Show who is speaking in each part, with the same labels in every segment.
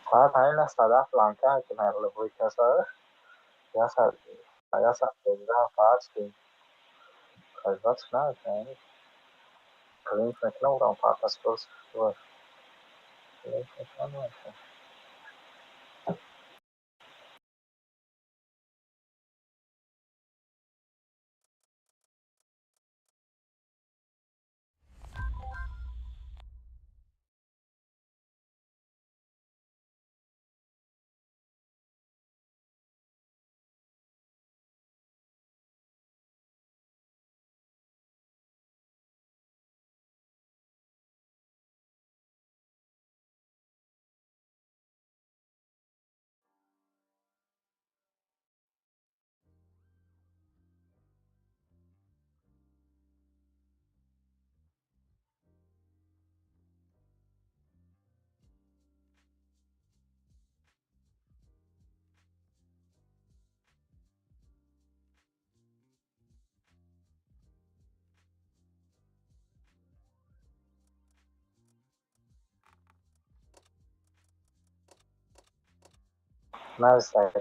Speaker 1: Фақат ҳамин аст, ҳадаф ланка мекунад лабои каса. 115 фарз ки хазбат намекунад. Клинк мекунам, урам фарқ аз курс. Клинк мекунам, намекунам. Нависай, то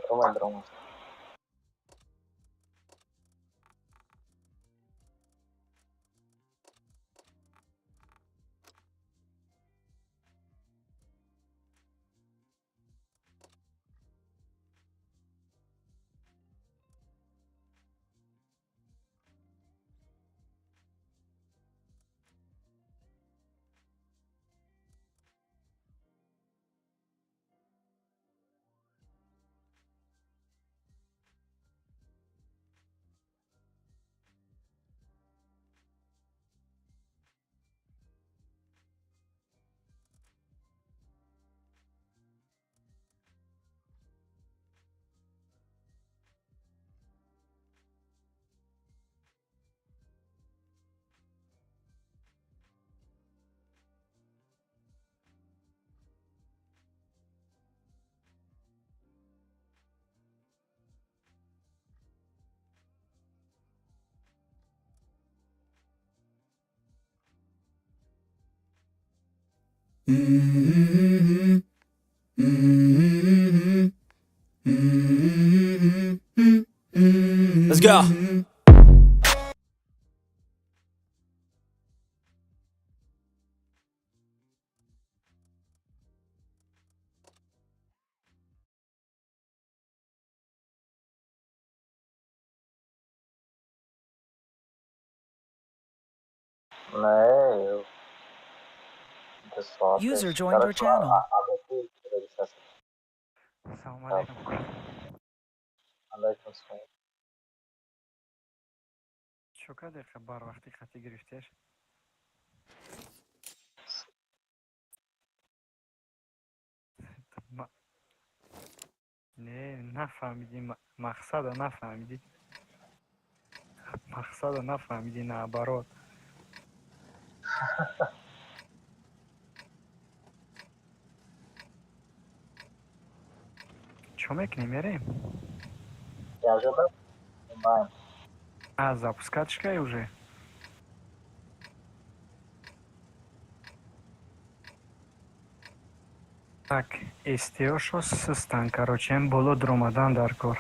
Speaker 2: Let's go.
Speaker 1: Не,
Speaker 3: User joined your channel.
Speaker 4: Салом алейкум.
Speaker 1: Алейкум салом.
Speaker 4: Чё кардӣ барвақти хатӣ гирифтеш? Не, нафаҳмидӣ, мақсада нафаҳмидӣ. Мақсада нафаҳмидӣ, наоборот. Чё мекунем, мерем?
Speaker 1: Я уже да?
Speaker 4: А, запускать уже? Так, СТО-шо систан, короче, ем боло дромадан дар кор.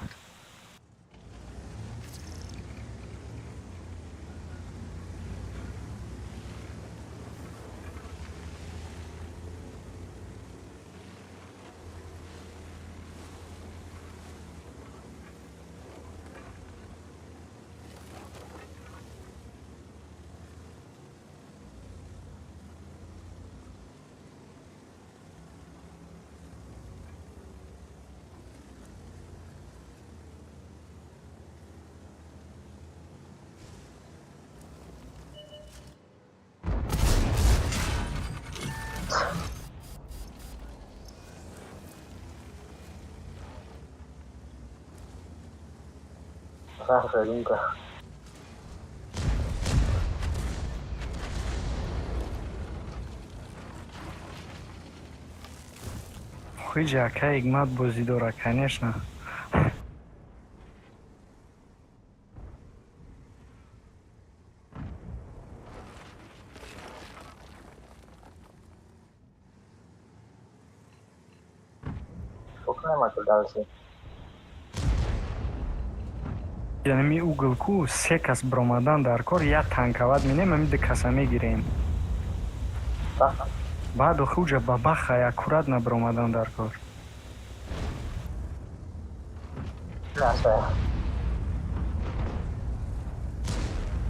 Speaker 1: Рюмка.
Speaker 4: Хуиҷа ака ҳикмат бозӣ дора, конечно.
Speaker 1: кунем ака дальше?
Speaker 4: Яъне ми угол ку се кас бромадан дар кор, як танкават минем, ами ду каса мегирем. Баъд охи уҷа бабахай аккуратно бромадан дар кор.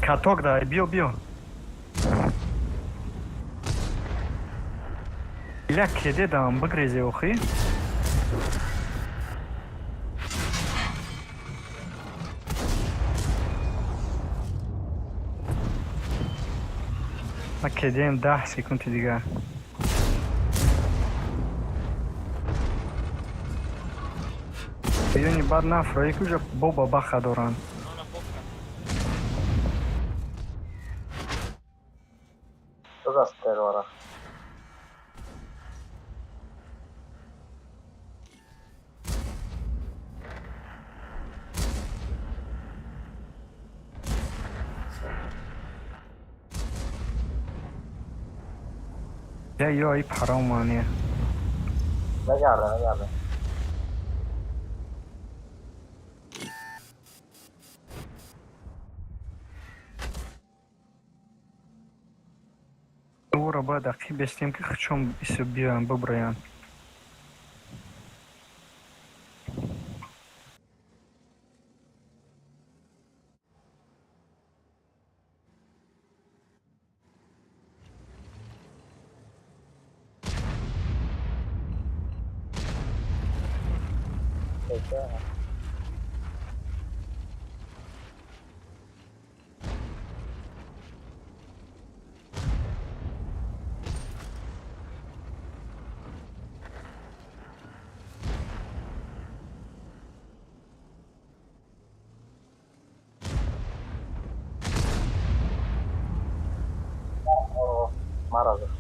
Speaker 4: Каток дай, биё, биё. Ила кеде дам бигрезе охи. Ма кедем 10 секунди дигар. Ёни баъд нафрои ки уҷа бо бабаха доранд.
Speaker 1: Что за террора?
Speaker 4: Я ё ай паромане.
Speaker 1: Нагарда, нагарда.
Speaker 4: Ӯро бояд ақиб бестем, ки хучом исо биёянд, буброянд.
Speaker 1: Маразов.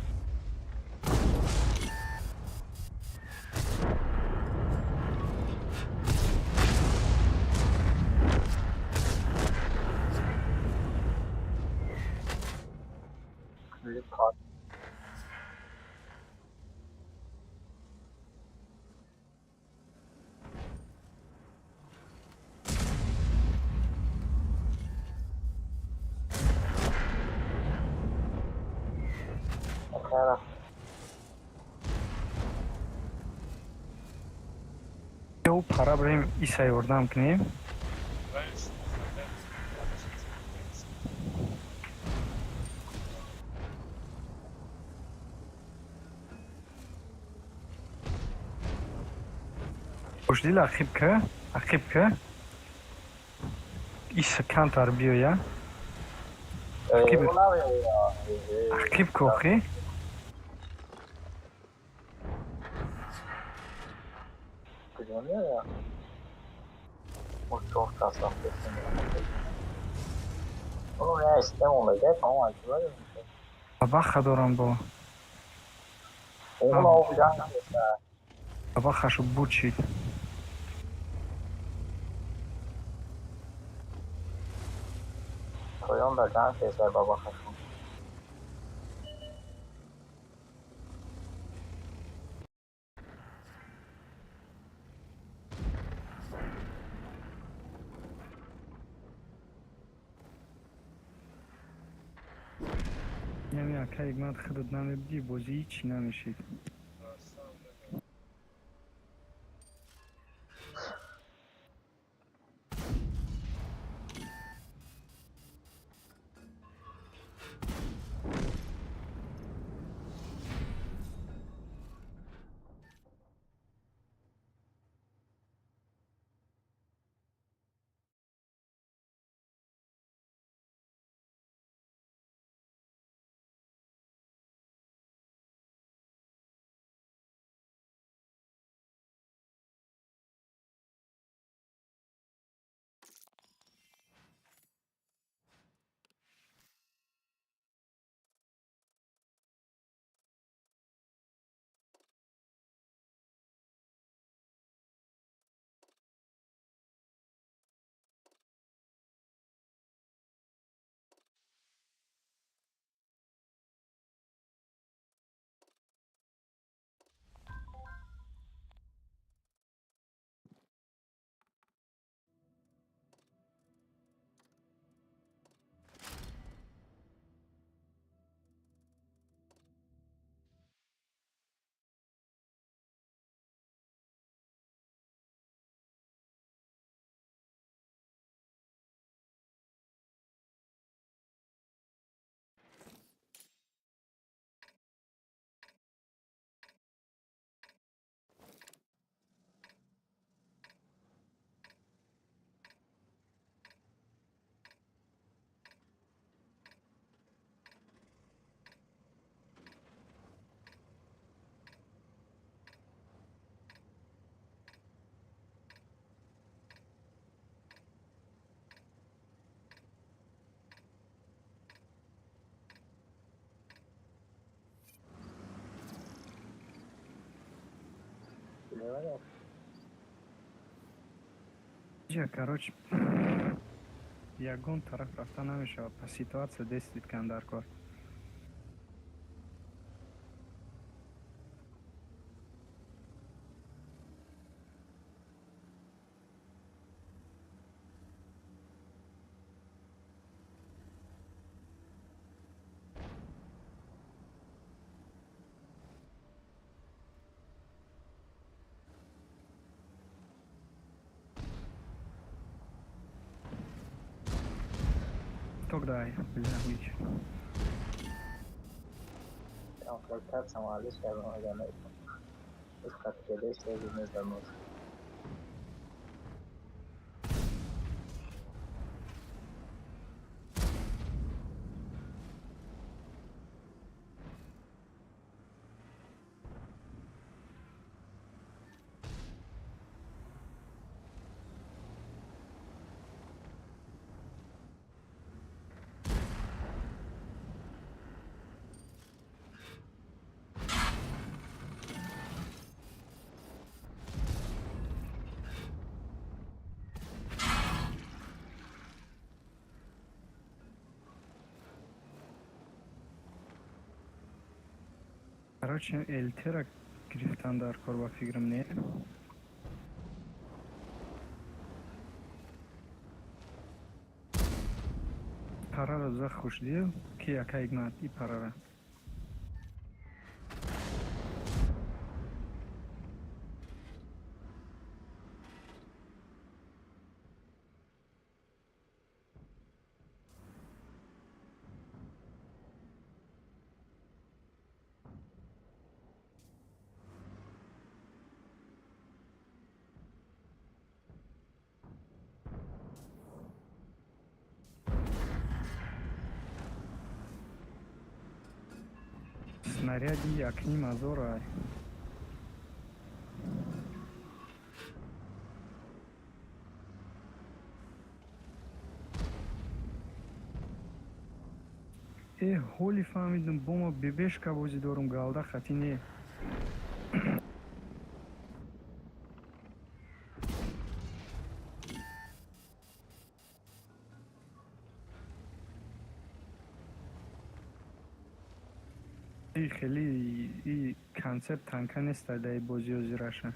Speaker 4: Ё пара бирем, иса ёрдам кунем. Хушдил, ақиб ка, ақиб ка. Иса камтар биёя. Ақиб кохи. Бабаха дорам бо. Бабахашу бучид. Яъне акай ман худат намебудӣ, бозӣ ҳичи намешид. Ҷа, короче, ягон тараф рафта намешавад, па ситуация действит кан дар кор. Тогда, бля, уич.
Speaker 1: Комплектация малыш я из не.
Speaker 4: Короче, элтера гирифтан дар кор, ба фикрам, не? Параро зах хушдил, ки яка игнат и парара. Снаряди якним ҳазора. Э, ҳоли фаҳмидум, бо ма бебешка бозӣ дорум, галда хати не. И хеле и концепт танка неста дар бозиё зираша.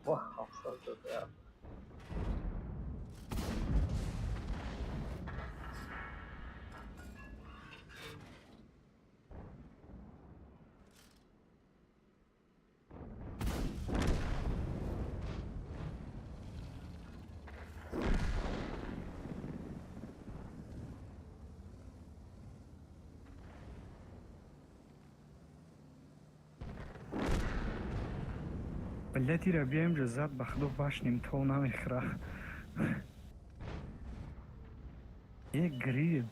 Speaker 1: Вау, абсолютно.
Speaker 4: Блядь, ира биям ҷо зад, ба худо, башнем то намехӯра. Э, грил.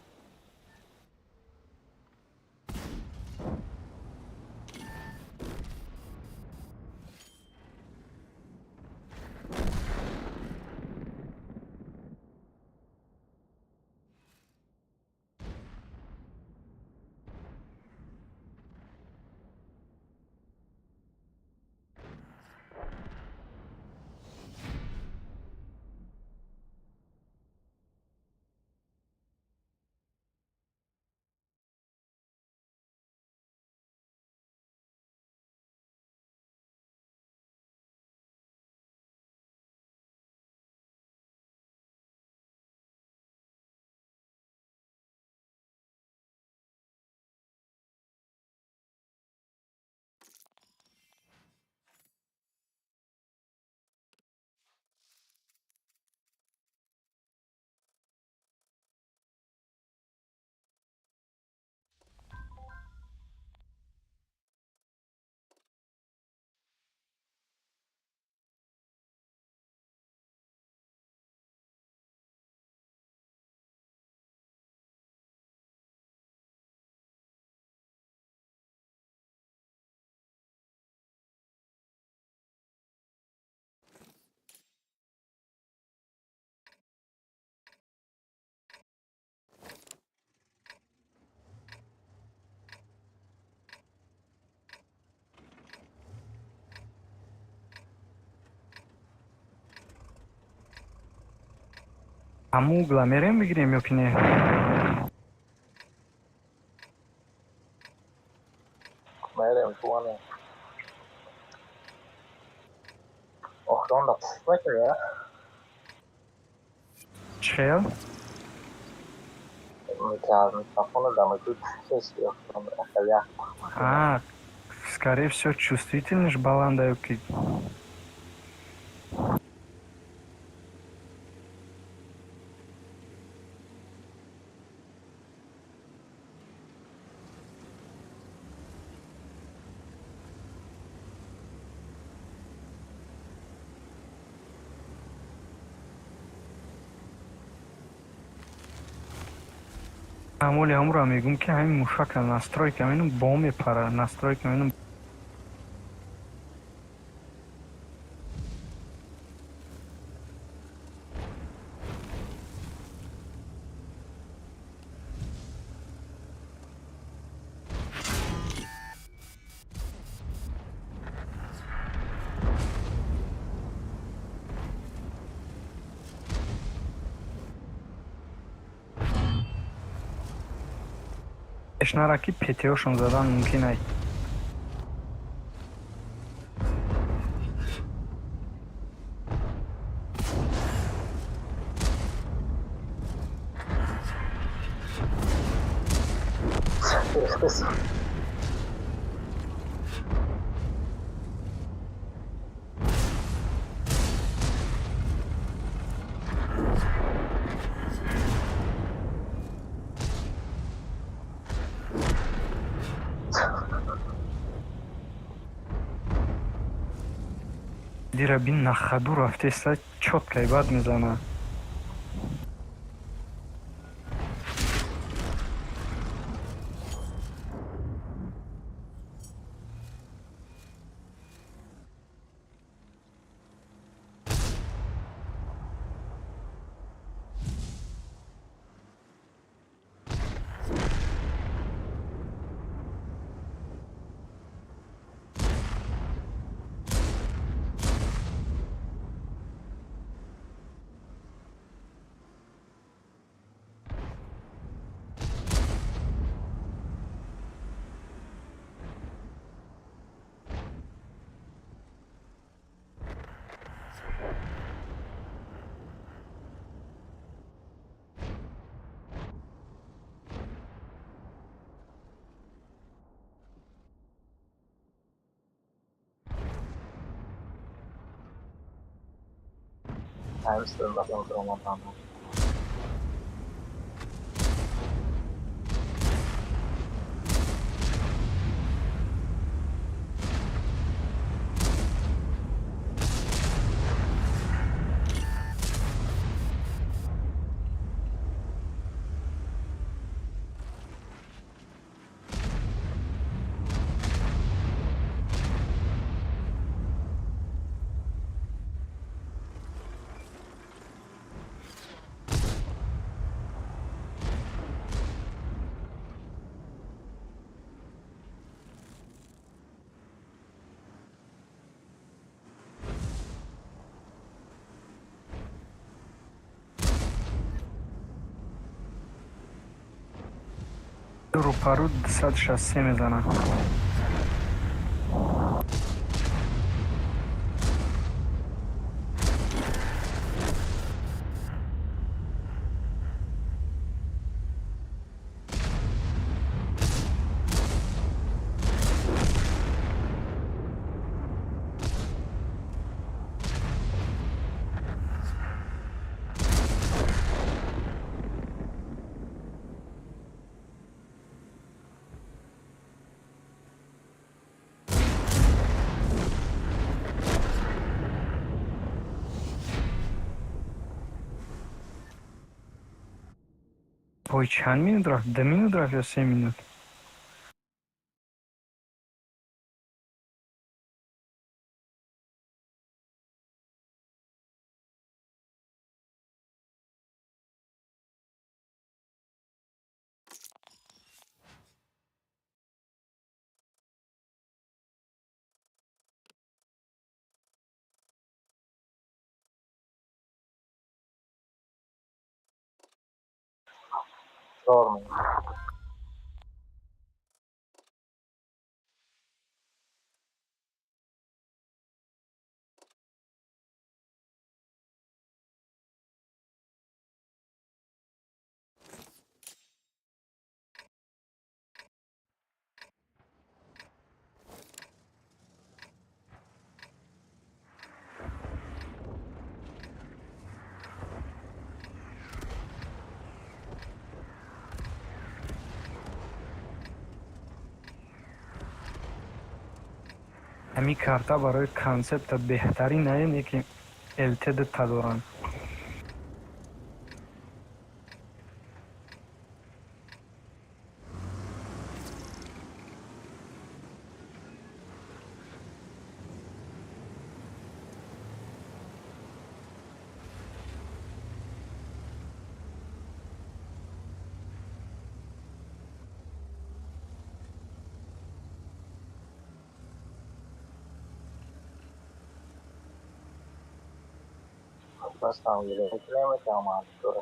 Speaker 4: Ҳамун угла мерем бигирем ё ки не?
Speaker 1: Мерем туане. Охрон да пуф мекунӣ, а?
Speaker 4: Чӣ хел?
Speaker 1: Микрофона да мекунӣ пуф охрон ахал як.
Speaker 4: А, скорее всего, чувствительность баланда ё ки. Амоли ҳамуро мегӯм, ки ҳамин мушака настройка менум, бом мепара, настройка менум. Пеш нара, ки ПТОшон задан мумкин ай.
Speaker 1: Рехтес.
Speaker 4: Дира бин, на ходу рафтеста, чётко бад мезана.
Speaker 1: Hamster да.
Speaker 4: Рӯпарӯ 263 мезанад. Ой, чанд минут рафт? 2 минут рафт ё 3 минут?
Speaker 1: Зор мекунад.
Speaker 4: Ҳамин карта барои концепта беҳтарин ае, ки ЛТ дута доранд.
Speaker 1: Бас наметавонам дора.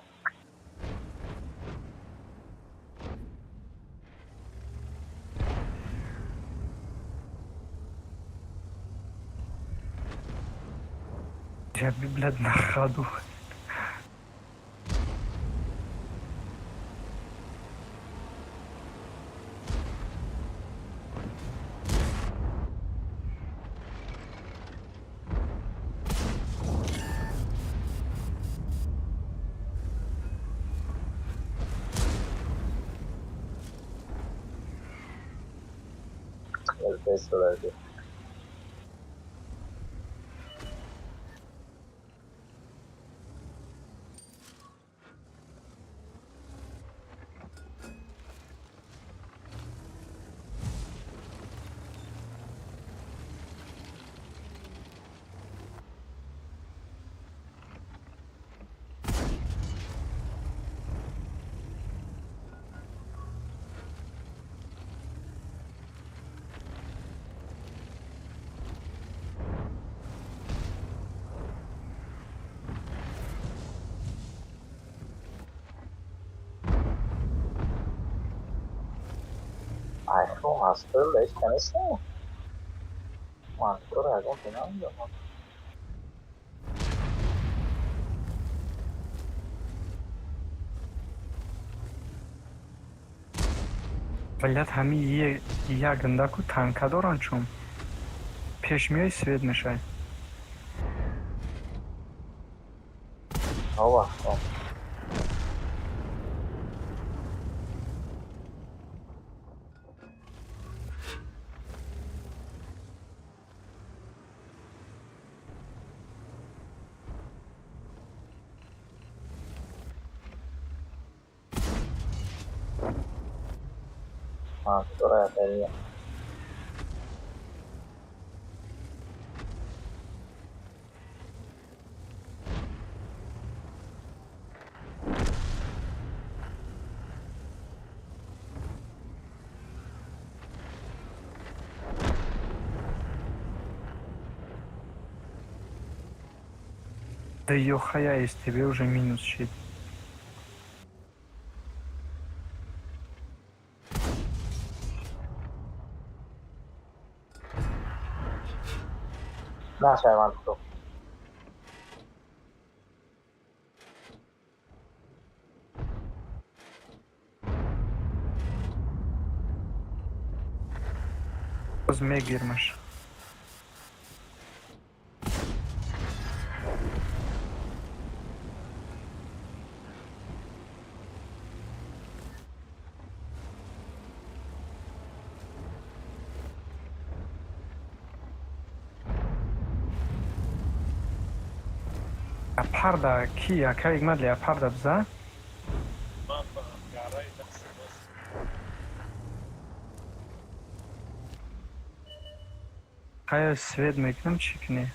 Speaker 4: Ҷаби, блядь, на ходу.
Speaker 1: ЛТ шудаги. Айфон ҳасту леш каниста? Монитор ягон намедонам.
Speaker 4: Блядь, ҳамин як гандаку танка доранд, чун пеш меои, свет мешавад.
Speaker 1: Ова, монитора хеле.
Speaker 4: Да ёхая, СТБ уже минус щит.
Speaker 1: Нашай монитор.
Speaker 4: Боз мегирмаш. Леопарда ки яка игмад леопарда биза? Хая, свет мекунам, чӣ кунӣ?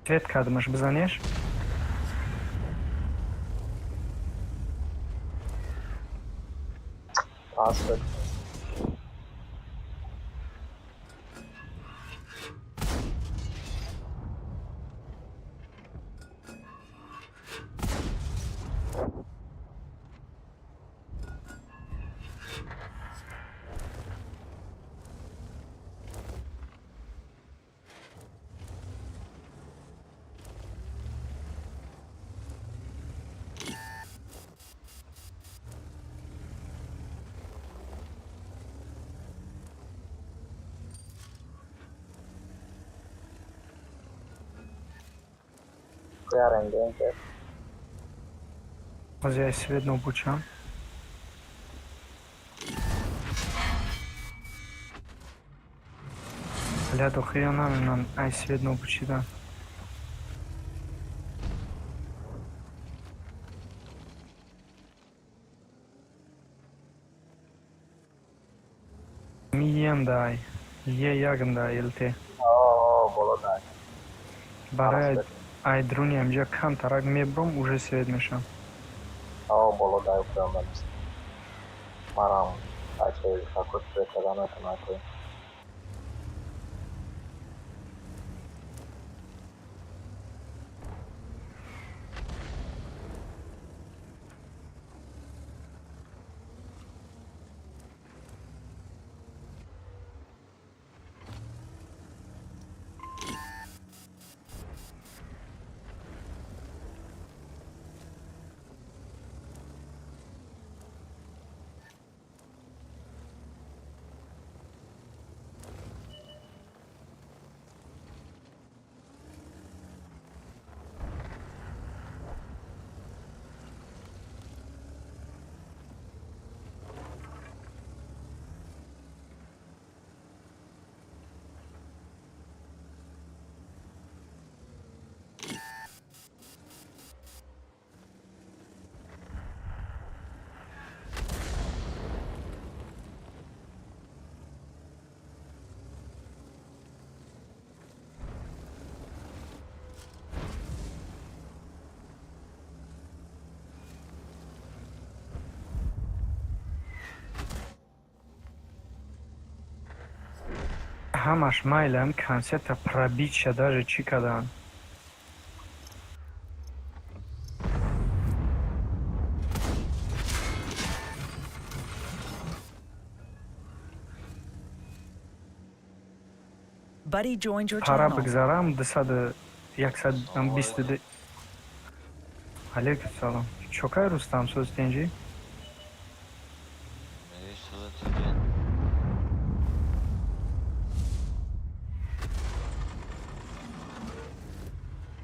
Speaker 4: Свет кардамаш, бизанеш?
Speaker 1: Пас шуд. Куярен ки.
Speaker 4: Ҳозир ай свет нобучам. Блядь, охи я намедонам, ай свет нобучидан. Мием дай. Е ягм дай ЛТ.
Speaker 1: О, боло дай.
Speaker 4: Барои ай друни амҷа камтарак мебром, уже свет мешам.
Speaker 1: О, боло дай украм. Марам. Аче какой свет кадана канакой.
Speaker 4: Ҳамаш майлам концерта пробить даже чӣ карданд?
Speaker 2: Buddy joined your
Speaker 4: Пара
Speaker 2: channel.
Speaker 4: бигзарам, дусаду яксад бисту ду. Алейкум салом. Чокай, Рустам, соз тенҷи?
Speaker 3: Месозатиген.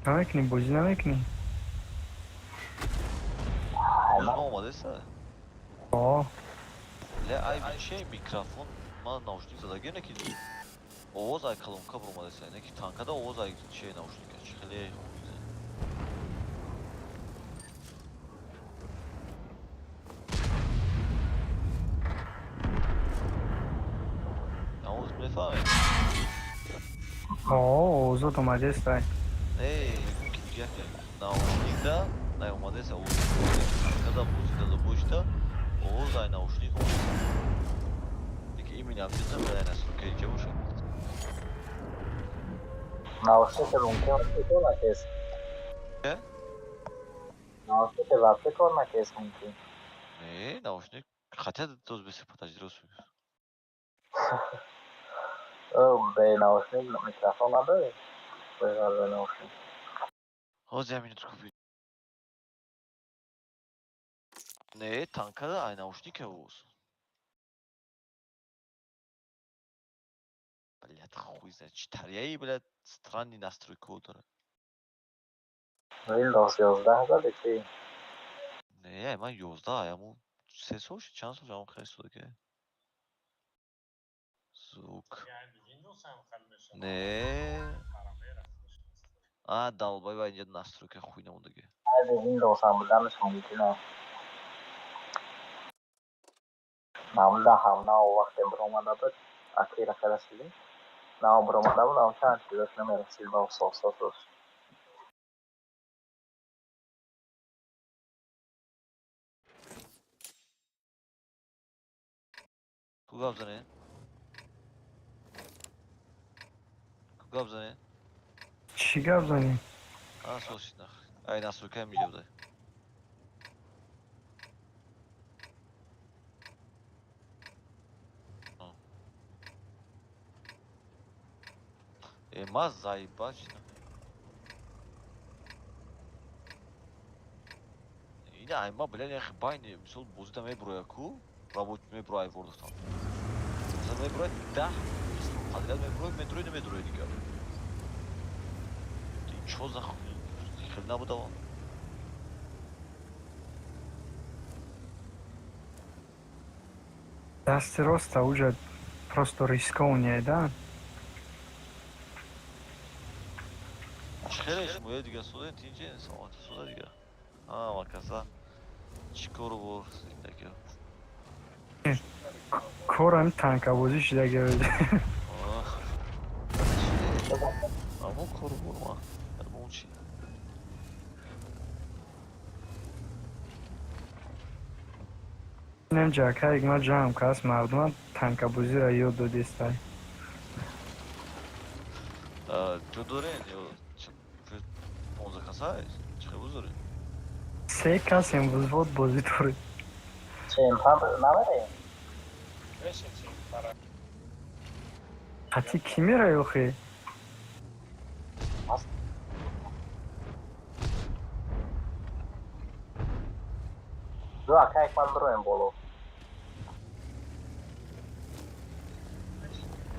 Speaker 4: Намекунӣ, бозӣ намекунӣ?
Speaker 3: Озма омадеса?
Speaker 4: О.
Speaker 3: Ле ай че микрофон ман наушник задагӣ, не ки овоз ай колонка буромадеса, не ки танкада овоз ай че наушника чи хеле. Овоз мефаҳмед?
Speaker 4: О, овозот омадест ай.
Speaker 3: Не, ки дига наушникда наомадеса овоз, танкада бозида лубошда овоз ай наушник омадеса. Ки именно амҷа балай настройка инҷа бошад.
Speaker 1: Наушники мумкин вообще кор накес.
Speaker 3: Э?
Speaker 1: Наушники вообще кор накес мумкин.
Speaker 3: Не, наушник хотя доз бесе, подожди, рост.
Speaker 1: О, бе наушник микрофон надори? Бе наушник.
Speaker 3: Ҳозир я минутку би. Не, танкада ай наушника овоз. Блядь, хуй знает. Чӣ тарияи, блядь, странный настройка дорад.
Speaker 1: Windows 11 зади чи?
Speaker 3: Не, ай ман 11, ай аму 3 сол шид, чанд сол аму хеле содаке. Звук. Не. А, долбоёб, инҷа настройка хуй намондаги.
Speaker 1: Айби Windows ҳам буданаш мумкин аст. Намуда ҳам нав вақте биромада буд, акира расидем. Нав биромада буд, ам чанд чизаш намерасид ба ососоташ.
Speaker 3: Ку гап занед? Ку гап занед?
Speaker 4: Чӣ гап занӣ?
Speaker 3: А, соз шид нах. Ай настройка миҷа будай. Э, ма заебать. Ина ай ма, блядь, ях байни, мисол, бозида меброя ку, рабоч меброя вордухтан. Масалан, меброя 10 подряд меброя, медрои, намедрои дигар. Чо за хуй? Хел набуда.
Speaker 4: Дасти роста уже просто рисковнее, да?
Speaker 3: Хеле шумоя дига суден тинҷе саломати суда дига. А, маказа. Чӣ кору бор зиндагиё?
Speaker 4: Корам танкабозӣ шидаги.
Speaker 3: Амо кору бор ма. Ягон чи.
Speaker 4: Инам ҷакаек ма ҷамъ кас мардума танкабозиро ёд додистай.
Speaker 3: Ҷо дорен ё 15 каса? Чӣ хел бузорен?
Speaker 4: Се касем взвод бозӣ дорем.
Speaker 1: Чемпион намерем?
Speaker 4: Қатъи кӣ меравӣ охи?
Speaker 1: Ду акаек ман бироем боло.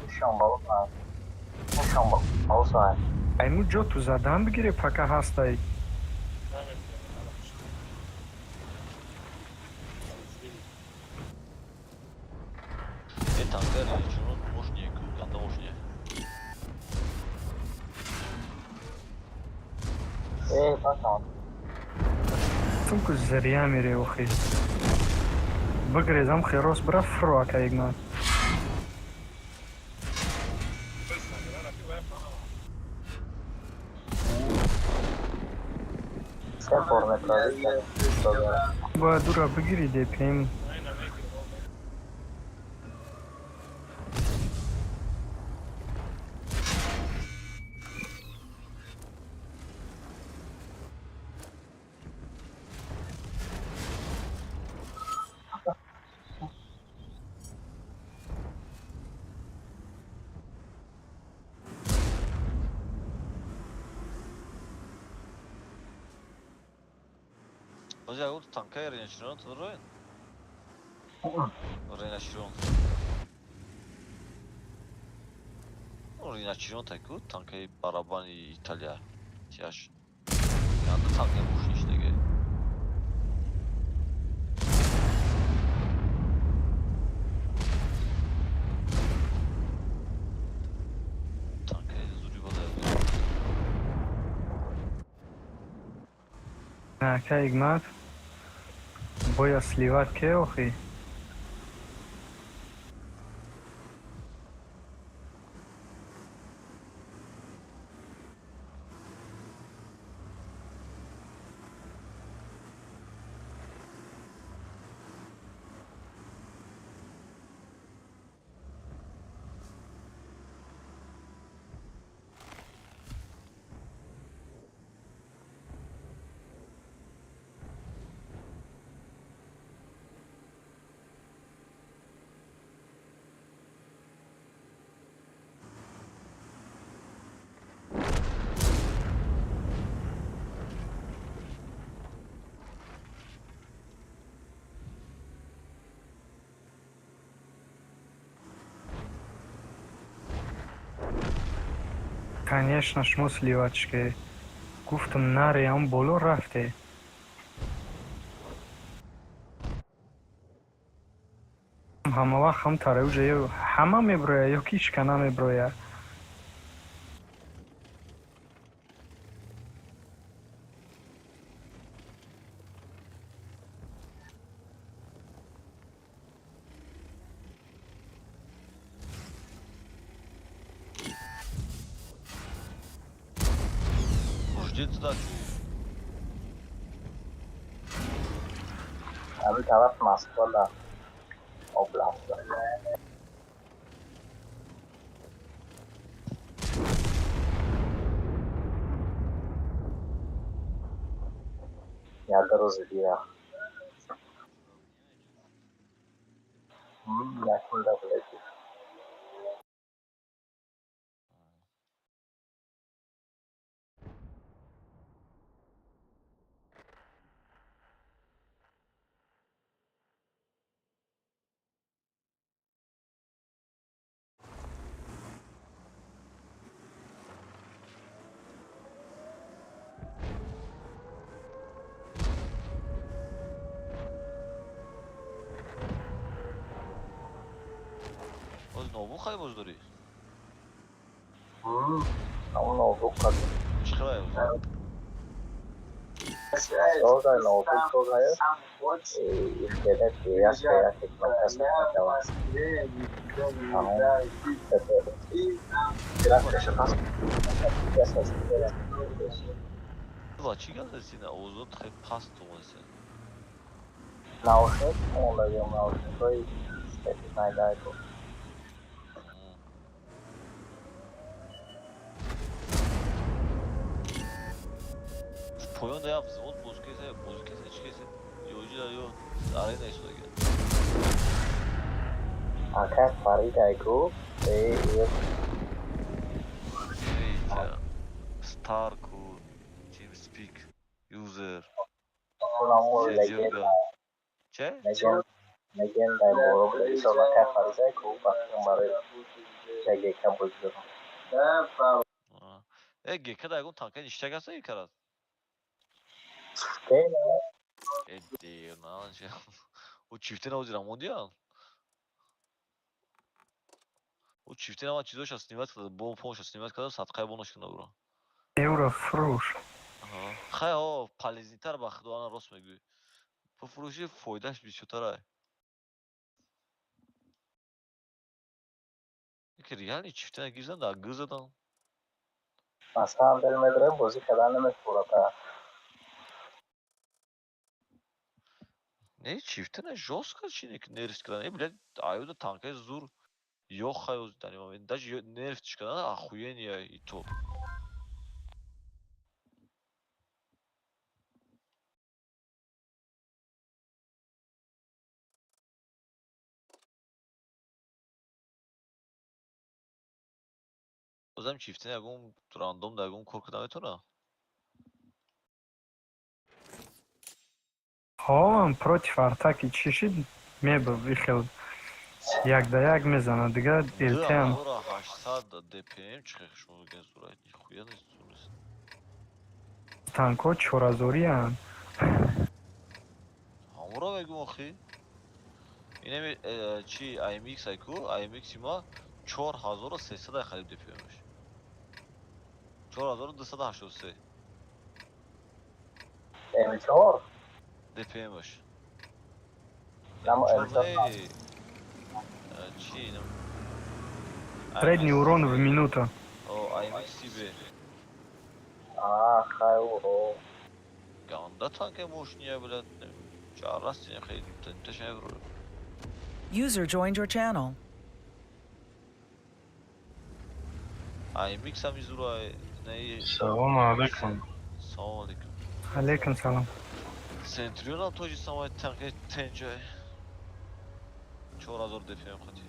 Speaker 1: Ушон боло сай. Ушон боло сай.
Speaker 4: Айму ҷо ту задан бигире пока ҳастай.
Speaker 3: Э танка речуно мошне ку ганда мошне.
Speaker 1: Э, бачон.
Speaker 4: Тунку зря мере охи. Бигрезам хе рост бира фуро акаек ман.
Speaker 1: Се бор метравӣ.
Speaker 4: Бояд дура бигирӣ депем.
Speaker 3: Ози ягон танкаи ренаширон ту роен? Ренаширон. Ренаширон таку танкаи барабани Италия. Тияш. Янда танкаи мошини шидаги. Танкаи зури бада.
Speaker 4: Акаек ман бояд сливать ке охи? Конечно, шумо сливачке. Гуфтам наре ам боло рафте. Ҳама вақт ҳам таравҷа ё ҳама меброя ё ки ҳичка намеброя.
Speaker 3: Жди туда.
Speaker 1: Ҳамин тараф Москва да област. Як рӯзи дигар. Якунда билети.
Speaker 3: Боз ноутбук хари боз дорӣ?
Speaker 1: Ҳамон ноутбук қадим.
Speaker 3: Чӣ хелае?
Speaker 1: Созай ноутбук созай. Интернет як як кнопка мешавад. Ҳамон графикаша паст.
Speaker 3: Ва чӣ гап зади сина? Овозот хеле паст омадаса.
Speaker 1: Наушник мондагиам, наушникҳои найдайку.
Speaker 3: Поён да як взвод боз кеса, боз кеса, чӣ кеса? Ёҷида ё арена истодага.
Speaker 1: Ака фаридайку. Э,
Speaker 3: Старку, TeamSpeak, user,
Speaker 1: легенда.
Speaker 3: Че?
Speaker 1: Легенда боро буда. Ака фаридайку вақти барои ГК бозӣ дорам.
Speaker 3: Э, ГК да ягон танка ништяк аста икарад? Э, дер, на, че. О чифте навози рамондиян? О чифте нава чизоша снимать карда, бо фонша снимать карда, садқаи бонош кунда буро.
Speaker 4: Евро фурӯш.
Speaker 3: Хай, о, полезнитар ба худо, ана рост мегӯӣ. Фурӯши фоидааш бисёртарай. Ки реально чифтена гирзан да гирзадан.
Speaker 1: На самом деле медорем бозӣ кардан намефурата.
Speaker 3: Не, чифтена жёстко чи нерф кардан. Э, блядь, аюда танкаи зур. Ё хай дар момент даже нерф кардан охуение и то. Бозам чифтена ягон рандом да ягон кор карда метавона?
Speaker 4: Ҳо, против артаки чӣ шид? Мебуд ихел як да як мезанад, дига ЛТ-ам.
Speaker 3: 800 ДПМ чӣ хел шумо мегӯед зурай? Нихуя нест зур нест.
Speaker 4: Танкҳо чоразориянд.
Speaker 3: Ҳамонро мегӯм охи. Инами чи AMX айку, AMX ма 4300 хариб ДПМш. 4283.
Speaker 1: М4?
Speaker 3: ДПМш.
Speaker 1: Намо М4.
Speaker 3: Чи инам?
Speaker 4: Средний урон в минуту.
Speaker 3: О, AMX себе.
Speaker 1: А, хай о.
Speaker 3: Ганда танка мощная, блядь. Чарасти хеле ташна евро.
Speaker 2: User joined your channel.
Speaker 3: AMX ҳам изура не.
Speaker 5: Салом алейкум.
Speaker 3: Салом алейкум.
Speaker 4: Алейкум салом.
Speaker 3: Центурион ҳам тоҷи самай танка тенҷай. 4000 ДПМ хати.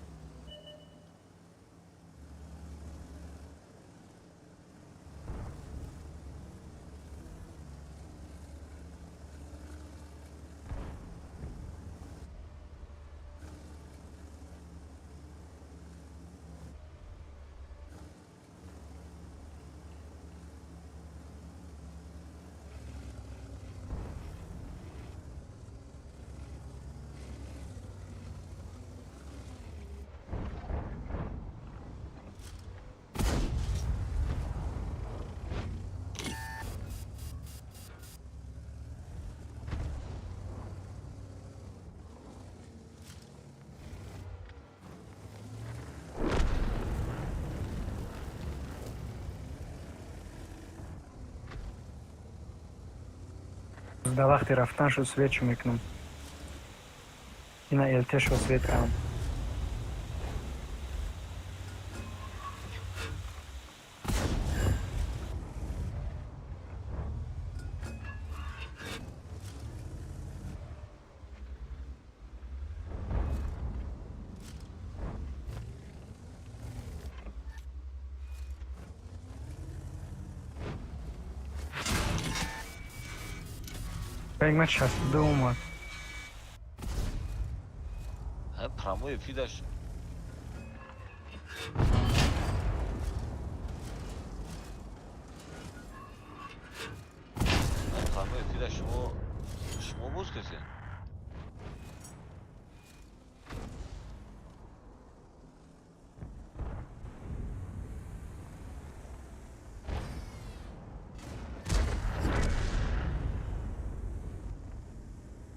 Speaker 4: Дар вақти рафтаншо свечу мекунам. Ина ЛТшо свет кардам. Як 62 омад.
Speaker 3: Прямой эфираш. Прямой эфираш шумо боз кардед?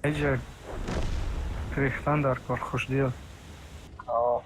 Speaker 4: Айҷа рехтан дар кор хушдил.
Speaker 1: О.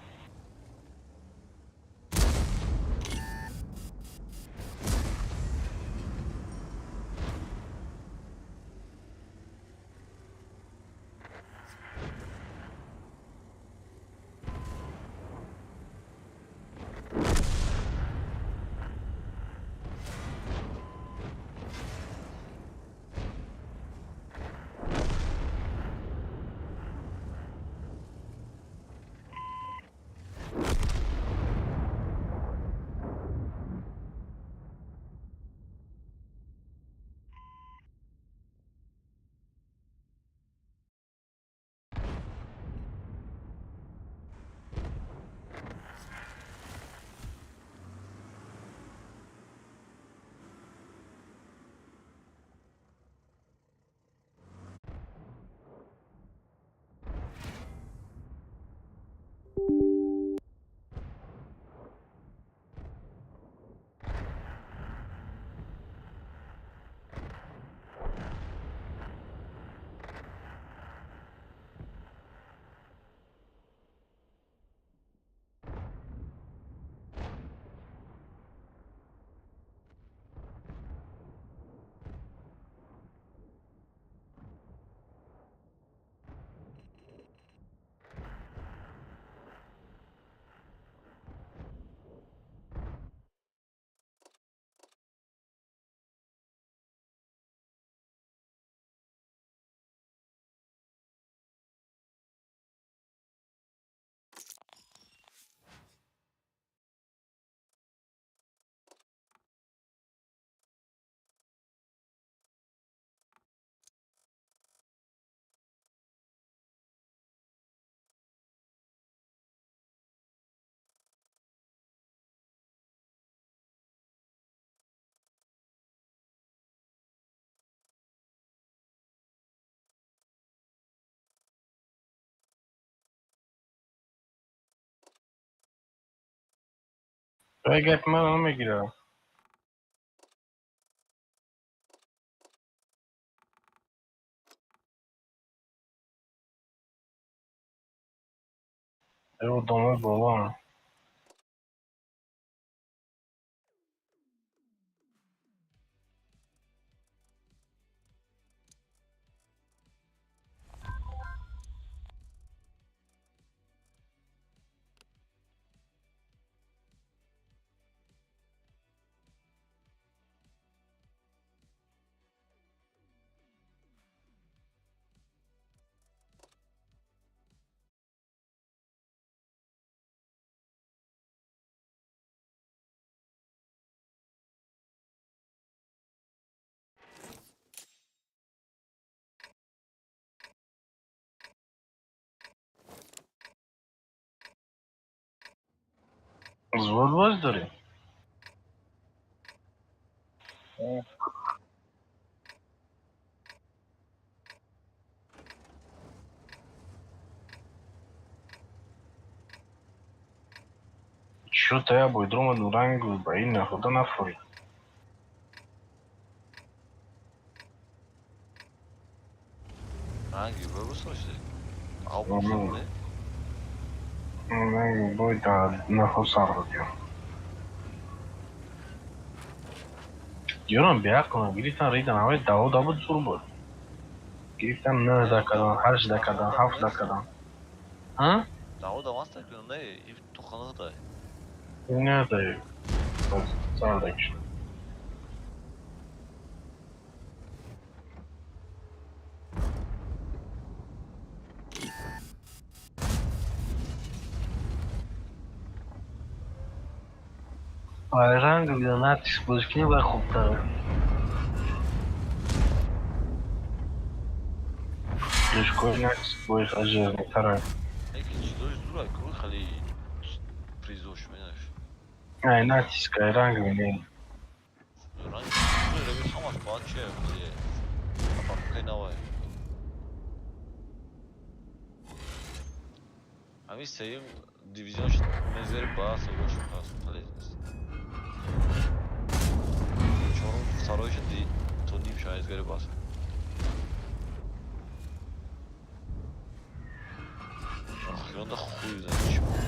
Speaker 5: Гап ман намегирам. Эво домой боло. Взвод боз дорӣ? Чё тая бойдрома ранг ба ин находа нафурид?
Speaker 3: Ранги бой бусоши? Ав бусоши?
Speaker 5: Ранги бой да нахосар додем. Ёрам беақлам гирифтан ридан ҳавай даво даво зур буд. Гирифтан нӯҳ дакадан, ҳашт дакадан, ҳафт дакадан. Ҳа?
Speaker 3: Даво даваста кунам не, ив туханах дай.
Speaker 5: Не дай. Сар дакиш. Ранг натиск бозикунӣ бай хубтар. Душкои натиск бой ажернитара.
Speaker 3: Эки чизои зур ай ку хали призош менаш.
Speaker 5: Ай натиск ай ранг не.
Speaker 3: Ранг зур раби ҳамаш баъд че хали апаркай навай. Ҳамин сеюм дивизион шуд мезери ба савош пас хали. Чорум сароиш ди то ним шояд гири бас. Охиронда хуй знает чӣ буд.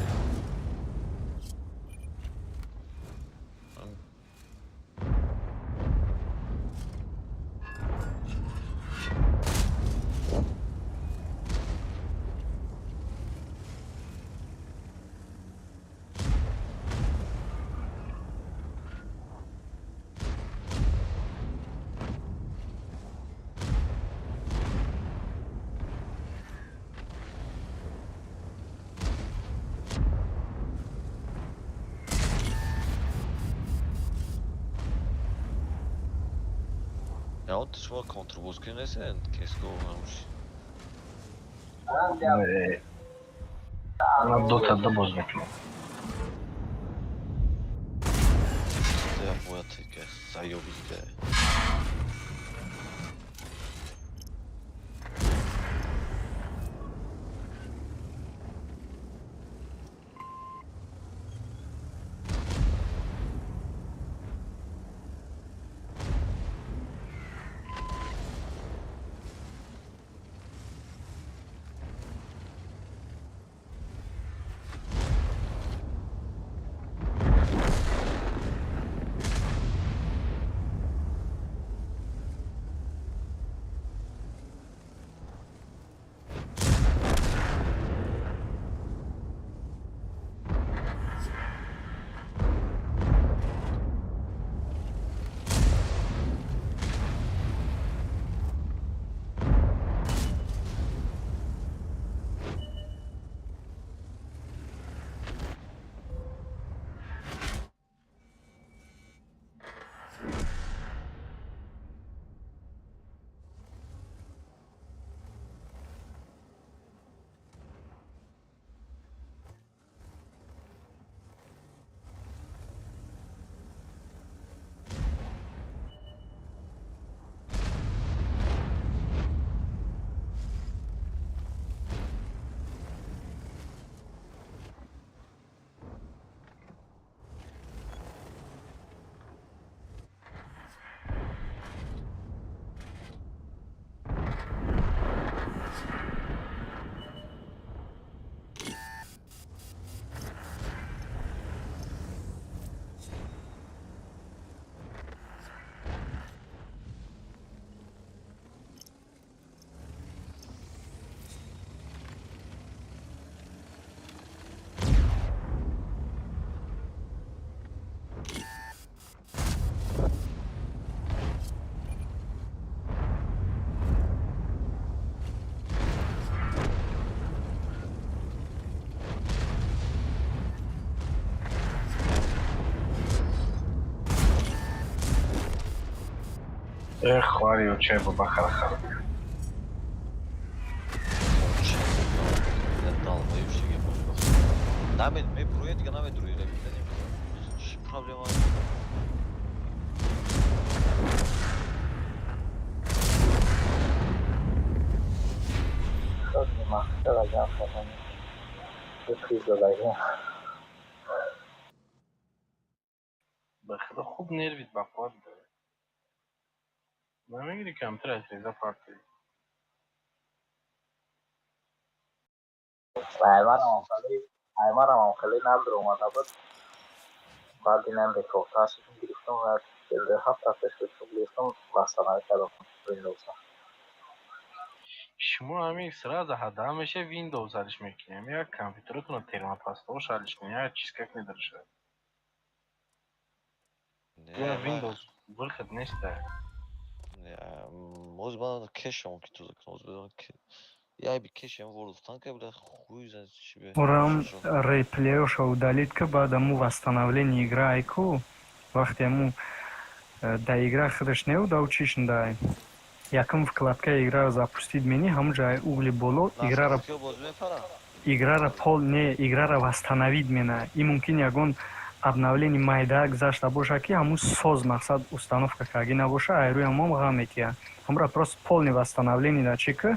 Speaker 3: Ягон шумо контрбозкунӣ нестед, КСГО намуши?
Speaker 5: Ана Дота 2 боз мекунам.
Speaker 3: Я бояд ка заёби ка.
Speaker 5: Эх, хвари очай баба харахар.
Speaker 3: Намед мебруе, дига намедруе, чӣ проблема?
Speaker 1: Махта лагам фриз лагам.
Speaker 5: Ба худо, хуб нервит ба қувват дорад. Намегири камтар аз реза партӣ.
Speaker 1: Аймарам хеле надр омада буд. Баъд инам рекордтар шудем, гирифтам ва 47 ҳафта шуд, гирифтам, восстановить кардам Windows.
Speaker 5: Шумо ҳамин сразу ҳада ҳамеша Windows ҳалиш мекунем. Як компютератонро термопастаош ҳалиш кунем, як чиз как медаршад.
Speaker 3: Не,
Speaker 5: Windows выход неста.
Speaker 3: Моз ман кешам ки ту закнул, я би кешам World of Tank, бля, хуй знает себе.
Speaker 4: Урам реплеёша удалить ка, баъд аму восстановление игра айку, вақте аму да игра худаш неу да учишндай. Якум вкладка играро запустить мени, ҳамун ҷай угли боло играра пол не играра восстановить мена. И мумкин ягон обновление майда гузашта боша, ки ҳамун соз мақсад установка карги набоша, айрӯи ҳамон ғам метиҳад. Ҳамура просто полный восстановление да чи ки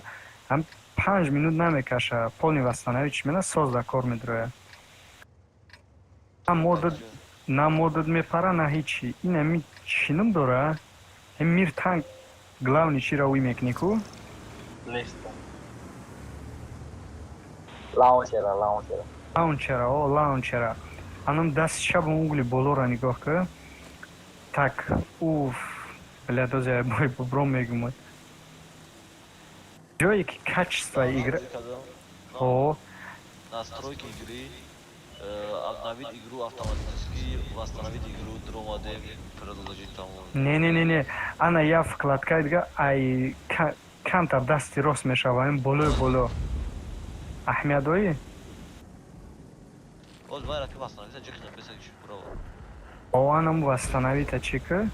Speaker 4: ҳам 5 минут намекаша, полный восстановить чи мена, соз да кор медрояд. На модад мепара, на ҳичи. Ин ами чӣ ном дора? Мир танк главный чиро уй мекунӣ ку?
Speaker 5: Леста.
Speaker 1: Лаунчера, лаунчера.
Speaker 4: Лаунчера, о, лаунчера. Анам дасти чапам угли болоро нигоҳ кун. Так, уф, бля, доза бой бубром мегумад. Ҷое ки качество игры. О,
Speaker 3: Настройки игры, обновить игру автоматически, восстановить игру, дромадем, продолжить там.
Speaker 4: Не, не, не, не. Ана я вкладка дига ай камтар дасти рост мешава, ин болои боло. Аҳамият дорӣ?
Speaker 3: Боз ман раки восстановить, ҷихна беса ки браво.
Speaker 4: О, анам восстановить чӣ ки?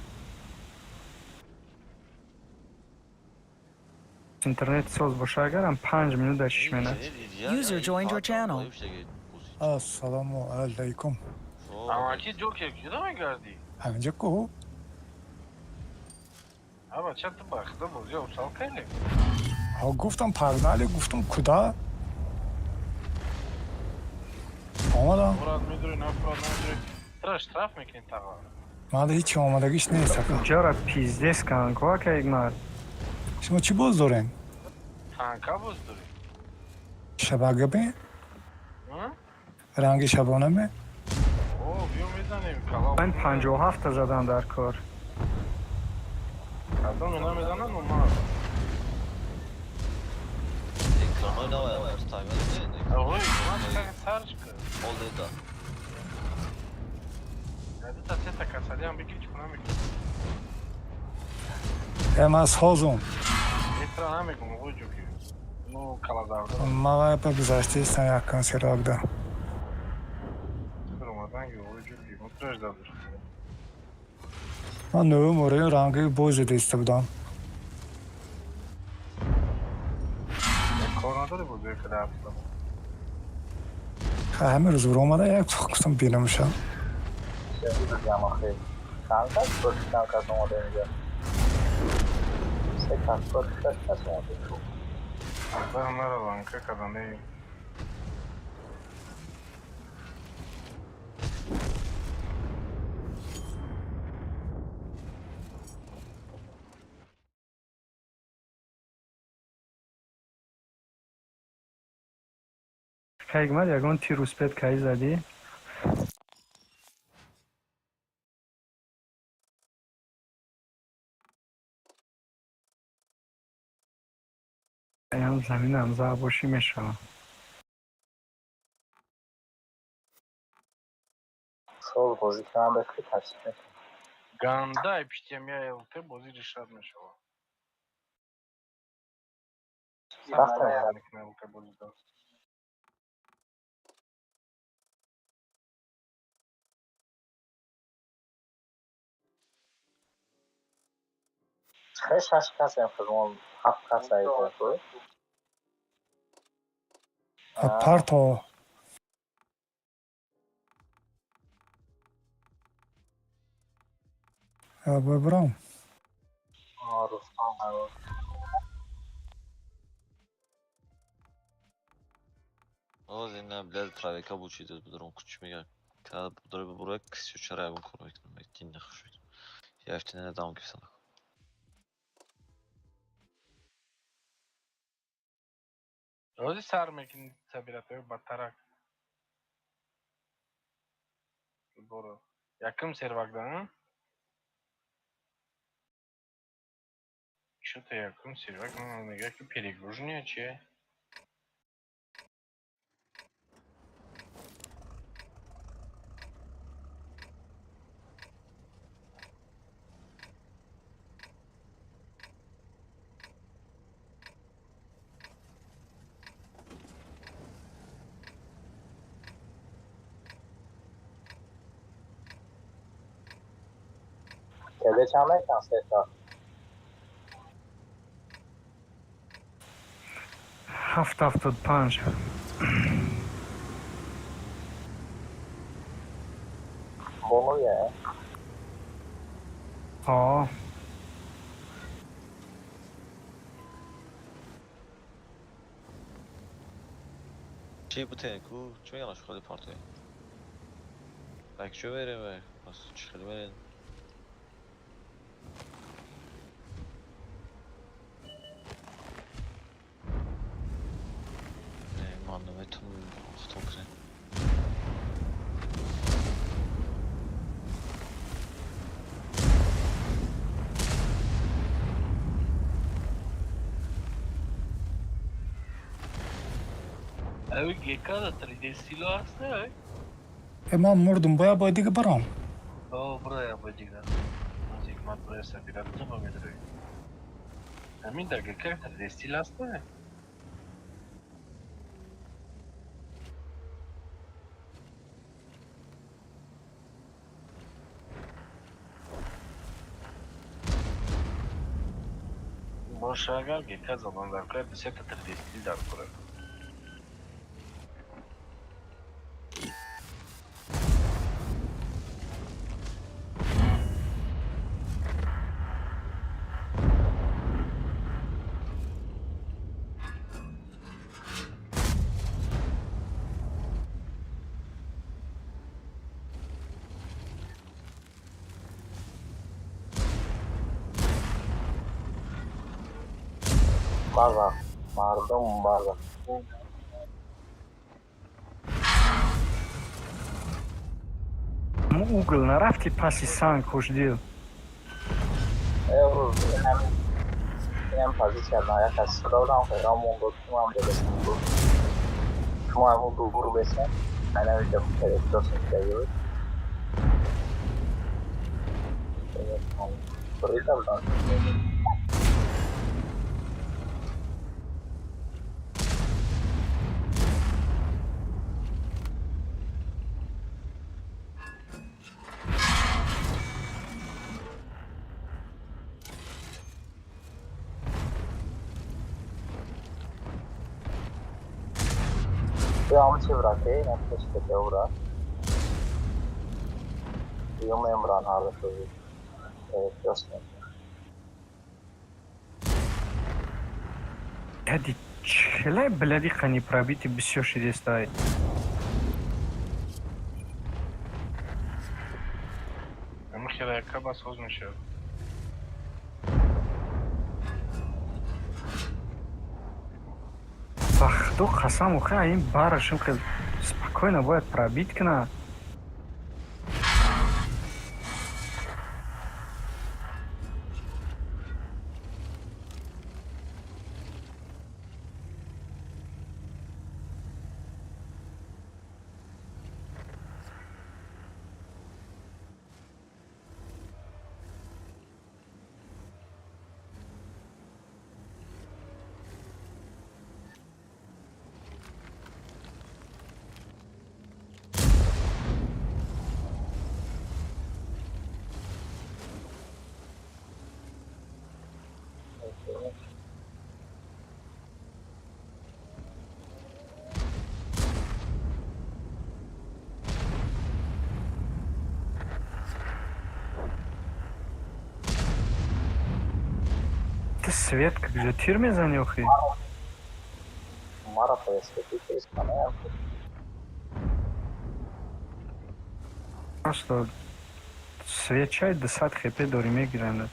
Speaker 4: Интернет соз боша агарам 5 минут дар 6 минут.
Speaker 2: User joined your channel.
Speaker 6: Ассалому алайкум.
Speaker 5: Амаки ҷокер куҷода мегардӣ?
Speaker 6: Ҳаминҷа ку?
Speaker 5: А бача ту ба худо бозӣ обсал кардӣ?
Speaker 6: Ҳо гуфтам погнали, гуфтам куда? Омадам.
Speaker 5: Мурад медурӣ, нафурад намедурӣ. Тра штраф мекунӣ тағо.
Speaker 6: Манда ҳеҷ омадагиш нест ака.
Speaker 4: Ҷара пиздец кан, ко ака Игмар.
Speaker 6: Шумо чӣ боз дорен?
Speaker 5: Танка боз дорӣ.
Speaker 6: Шабага бе? Ранги шабона ме?
Speaker 5: О, биё мезанем калом.
Speaker 4: Ман 57 та задан дар кор.
Speaker 5: Кадом ина мезанам, ман.
Speaker 3: Экраной навай, таймер не.
Speaker 5: Ой, ман как сарчка.
Speaker 3: Оледа.
Speaker 5: Та сета касалиам бигир чӣ кунам мекунам.
Speaker 6: Э, ман созум.
Speaker 5: Этра намегум, ой ҷоки. Ну, калазарда.
Speaker 6: Ман вай па гузаштаистам як консервакда. Ман нӯҳум ораи ранги боз диста будам.
Speaker 5: Кор надорӣ бозӣ ки дар
Speaker 6: Ҳамин рӯз омада як гуфтам бинамшам.
Speaker 1: Чанд кас буд? Чанд кас омада инҷо? Се кас буд, шаш кас омада.
Speaker 5: Нараванка кадане.
Speaker 4: Кайгмар ягон тир успет кай задӣ? Аям заминам забошӣ мешавам.
Speaker 1: Сол бозӣ кунам бе ки ташриф мекунам.
Speaker 5: Гандай пиштиам я ЛТ бозӣ решат мешавад.
Speaker 1: Сахт
Speaker 5: мекунам ЛТ бозӣ да.
Speaker 1: Хеле шаш касем хизмон ҳафт кас айза.
Speaker 6: Парто. Бибирам.
Speaker 1: Рустам.
Speaker 3: Оз ина блядь травека бучида будром куч мега. Ка будрой бубурай кисю чара ягон кор мекунам. Дин нахушид. Яфтина надам гифсан.
Speaker 5: Рози сар мекунӣ сабиратои бадтарак. Боро. Якум сервак да? Что-то якум сервак, ну, мега ки перегружение че?
Speaker 1: Кеде чанд мекунам сета?
Speaker 4: 7,75.
Speaker 1: Болоя.
Speaker 4: О.
Speaker 3: Чӣ бутен ку? Чӣ мегӯянд хеле партои? Бак чӣ мерем? Бас чӣ хеле мерем? Не, ман наметавонам.
Speaker 5: Ҳави гекада 3D стило ҳаст, не?
Speaker 6: Э, ман мурдум, бояд бой дига барам.
Speaker 5: О, бро, я бой дига. Ман броя сабира кунам, ба медрои. Ҳамин дар ГК 3D стил ҳаст, не? Боша, агар ГК задан дар кора, дусета 3D стил дар кора.
Speaker 1: База, мардум база.
Speaker 4: Мо угл нарафти паси санг, хушдил.
Speaker 1: Рӯз инам позиция на як аз садо дам хелам монд, ки ман додастам буд. Шумо ҳамон дур бесен, айнам ҷа перекрёсток шуда буд. Бурида будам. Ё ҳам чи браке, инам пеш ке бра. Ё мембран ҳар шуд. Перекрёсток.
Speaker 4: Яди челай бляди қани пробити бисёр шидестай.
Speaker 5: Ҳамин хела яка ба соз мешавад.
Speaker 4: Ба худо қасам, охи ин барашим хел спокойно бояд пробить кунад. Ты свет как же тир мезани охи?
Speaker 1: Мара пересветитель сканер.
Speaker 4: Просто свечай 200 хп дори мегиранд.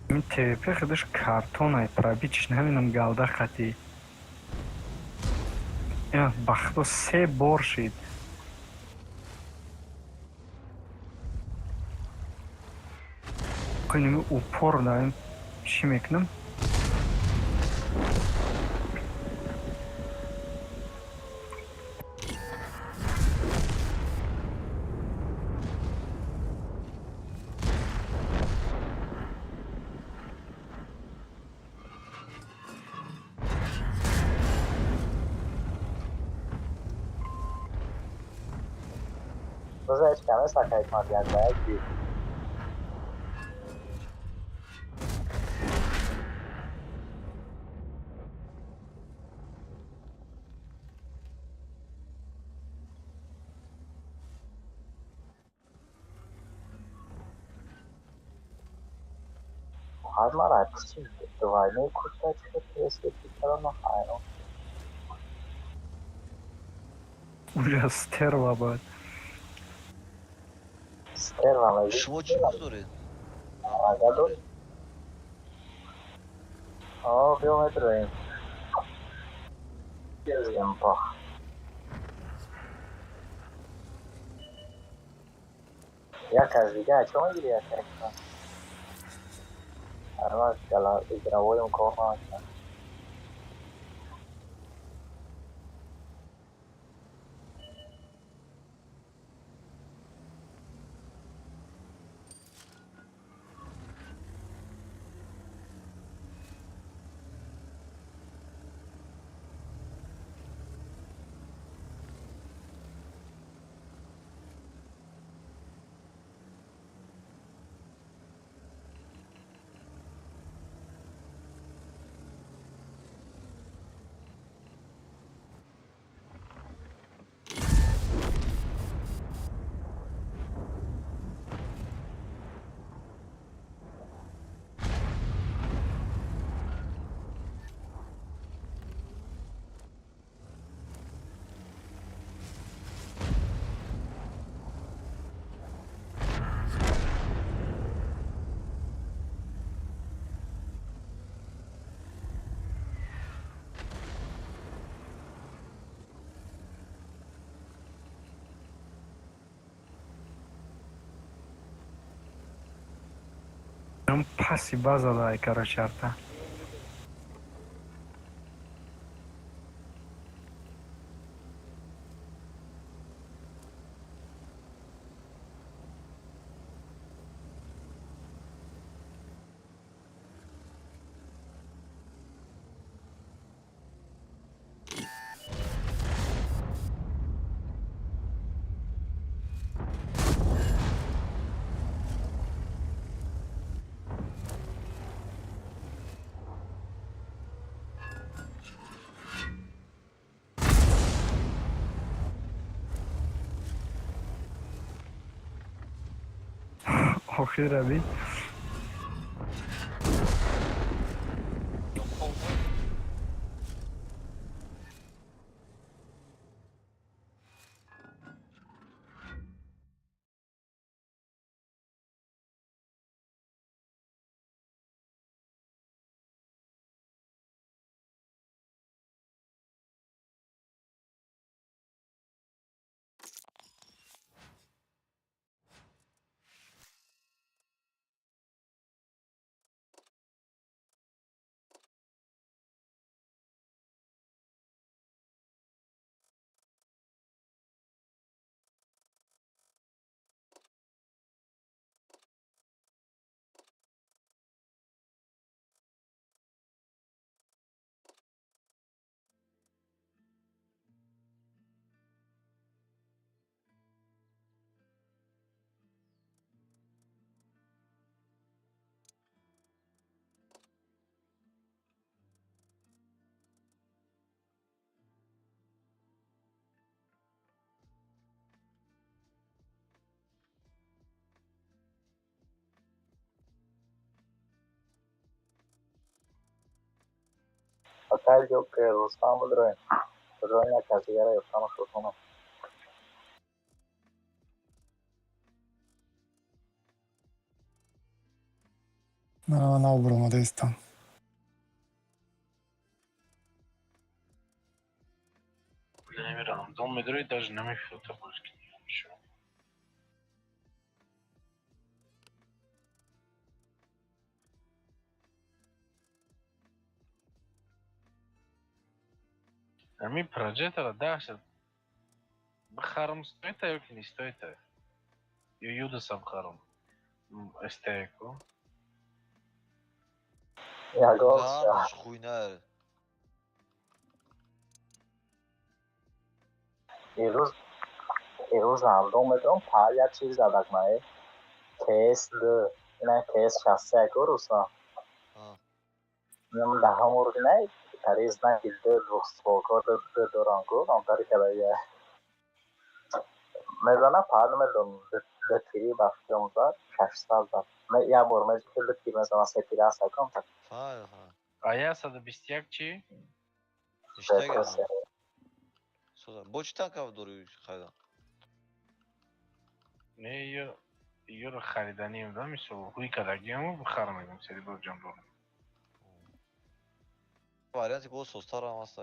Speaker 4: Ин ТВП худаш картонай, пробитиш намедонам, галда хати. Ина ба худо се бор шид. Қиними упор даем, чӣ мекунам?
Speaker 1: Рӯза ҳеч кам нест, акай мад як ба як би. Фақат ман ай пушти двойной кушта чӣ пресс кардам, ман ҳайрон.
Speaker 4: Ужас, стерва буд.
Speaker 1: Стерва мегӣ?
Speaker 3: Шумо чӣ курс доред?
Speaker 1: Ага, доред. О, биё медроем. Пах. Як аз дига чо мегири як як? Ҳар гала игровойм кор намекунад.
Speaker 4: Паси база дай, короче, арта. Охир раби.
Speaker 1: Акай ҷо Рустам бидроем. Бидроем як кас дигара ёфтану шурӯъ.
Speaker 6: Мана нав баромада истам.
Speaker 5: Намедонам, дом медрои даже намефирота боз ки. Ами проджектора даша бихарам стоит ё ки не стоит? Ё юдаса бихарам. Эстеку.
Speaker 1: Ягон
Speaker 3: Ганаш хуйна.
Speaker 1: Ирӯз ҳамдом медонам па як чиз задак мае. КС2, ина КС63 ку Руслан. Инам даҳам ургинай, тари знаки д двухстволко д дорам ку, ам тари кадая. Мезана па намедонам Ду тири ба фикрам зад, 600 зад. Як бор ду тир мезанам, се тири аст кам так.
Speaker 3: Фаҳм, фаҳм.
Speaker 5: А 121 чӣ?
Speaker 3: Иштага. Бо чӣ танка дорӣ хайда?
Speaker 5: Не, ёро хариданием да, мисол, ҳуй кардагиаму бихарам мегӯям, серебро ҷам дорам.
Speaker 3: Варианти бо созтарам аст.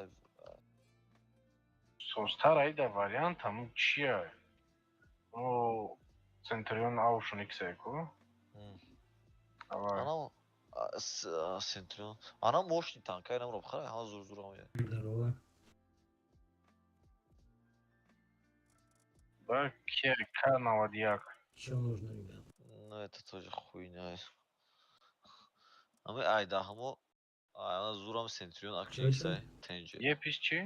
Speaker 5: Созтар айда вариант ҳамун чия? О, Центурион Аушн Икс ку?
Speaker 3: Ана Центурион. Ана мощный танк, айнам ро бихара, ҳама зур зур ам.
Speaker 7: Здорово.
Speaker 5: Да, К91.
Speaker 7: Что нужно, ребят?
Speaker 3: Ну это тоже хуйня. Ами айда ҳамо ана зурам Центурион Акшн Икс тенҷе.
Speaker 5: Епис чӣ?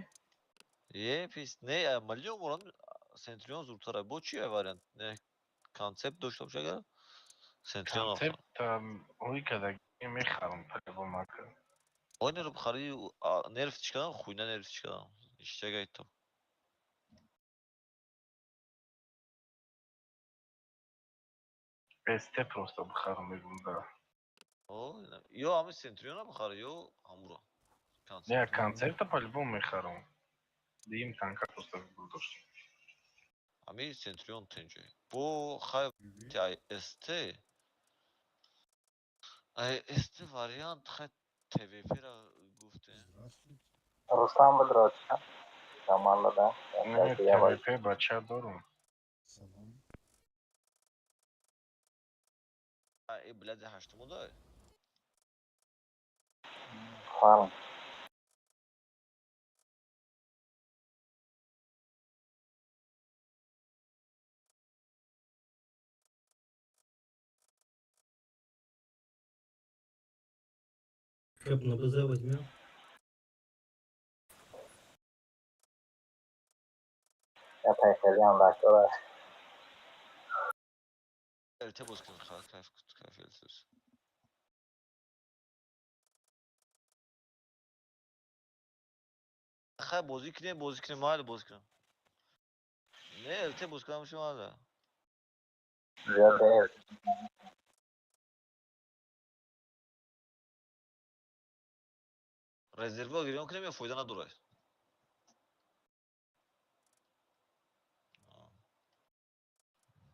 Speaker 3: Епис не, малион борам Центурион зуртар. Бо чӣ вариант? Не, концепт дошта боша агар? Центурион.
Speaker 5: Концепт ҳуй кардагӣ мехарам по-любому.
Speaker 3: Ой, нерв хари, нерв чикадам, хуйня нерв чикадам. Иштага айтам.
Speaker 5: СТ просто бихарам мегӯм да.
Speaker 3: О, ё ҳами Центуриона бихар, ё ҳамуро.
Speaker 5: Не, концепта по-любому мехарам. Дим танка просто дошт.
Speaker 3: Ами Центурион тенҷе. Бо хай СТ. Ай СТ вариант хай ТВП-ра гуфте.
Speaker 1: Рустам бидро чӣ? Камалла да.
Speaker 5: Не, ТВП бача дорум.
Speaker 3: Ай, блядь, ҳаштуму да?
Speaker 1: Фарм.
Speaker 7: Кэп на БЗ возьмем.
Speaker 1: Я тайфелиам дактора.
Speaker 3: ЛТ боз кун, кайф, кайф ЛТ. Хай бозӣ кунем, бозӣ кунем, майли бозӣ кунем. Не, ЛТ боз кунам шумо майли.
Speaker 1: Зиёд ЛТ.
Speaker 3: Резерво гирён кунем ё фоида надорад?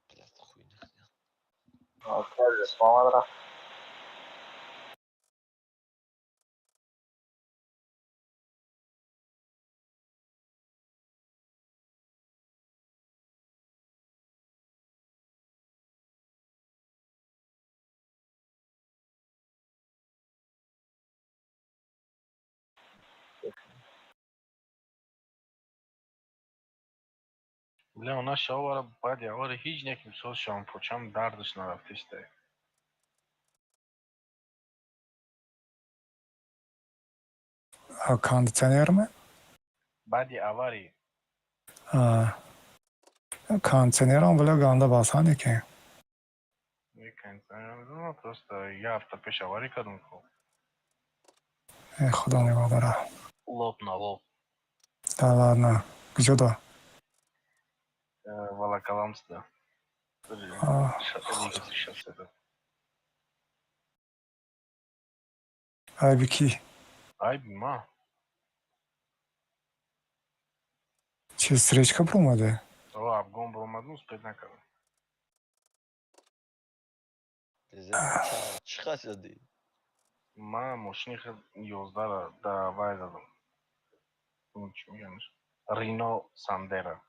Speaker 3: Блядь, хуйня.
Speaker 5: Бля, она шавара баъди авари ҳеҷ неки мисол шампочам дардаш нарафтиста.
Speaker 6: А кондиционер ме?
Speaker 5: Баъди авари.
Speaker 6: Кондиционерам бля ганда басане ки.
Speaker 5: Не, кондиционерам просто я ҳафта пеш аварӣ кардам ко.
Speaker 6: Э, худо нигоҳ дора.
Speaker 5: Лоб на лоб.
Speaker 6: Да ладно. Куҷо да?
Speaker 5: Волоколамск, да.
Speaker 6: Айби ки?
Speaker 5: Айби ма.
Speaker 6: Чи встречка бромаде?
Speaker 5: О, обгон бромад, успеть накардам.
Speaker 3: Чӣ хасият дӣ?
Speaker 5: Ма мошини худ 11-ра да вай задам. Чӣ мегӯянд? Рино Сандера.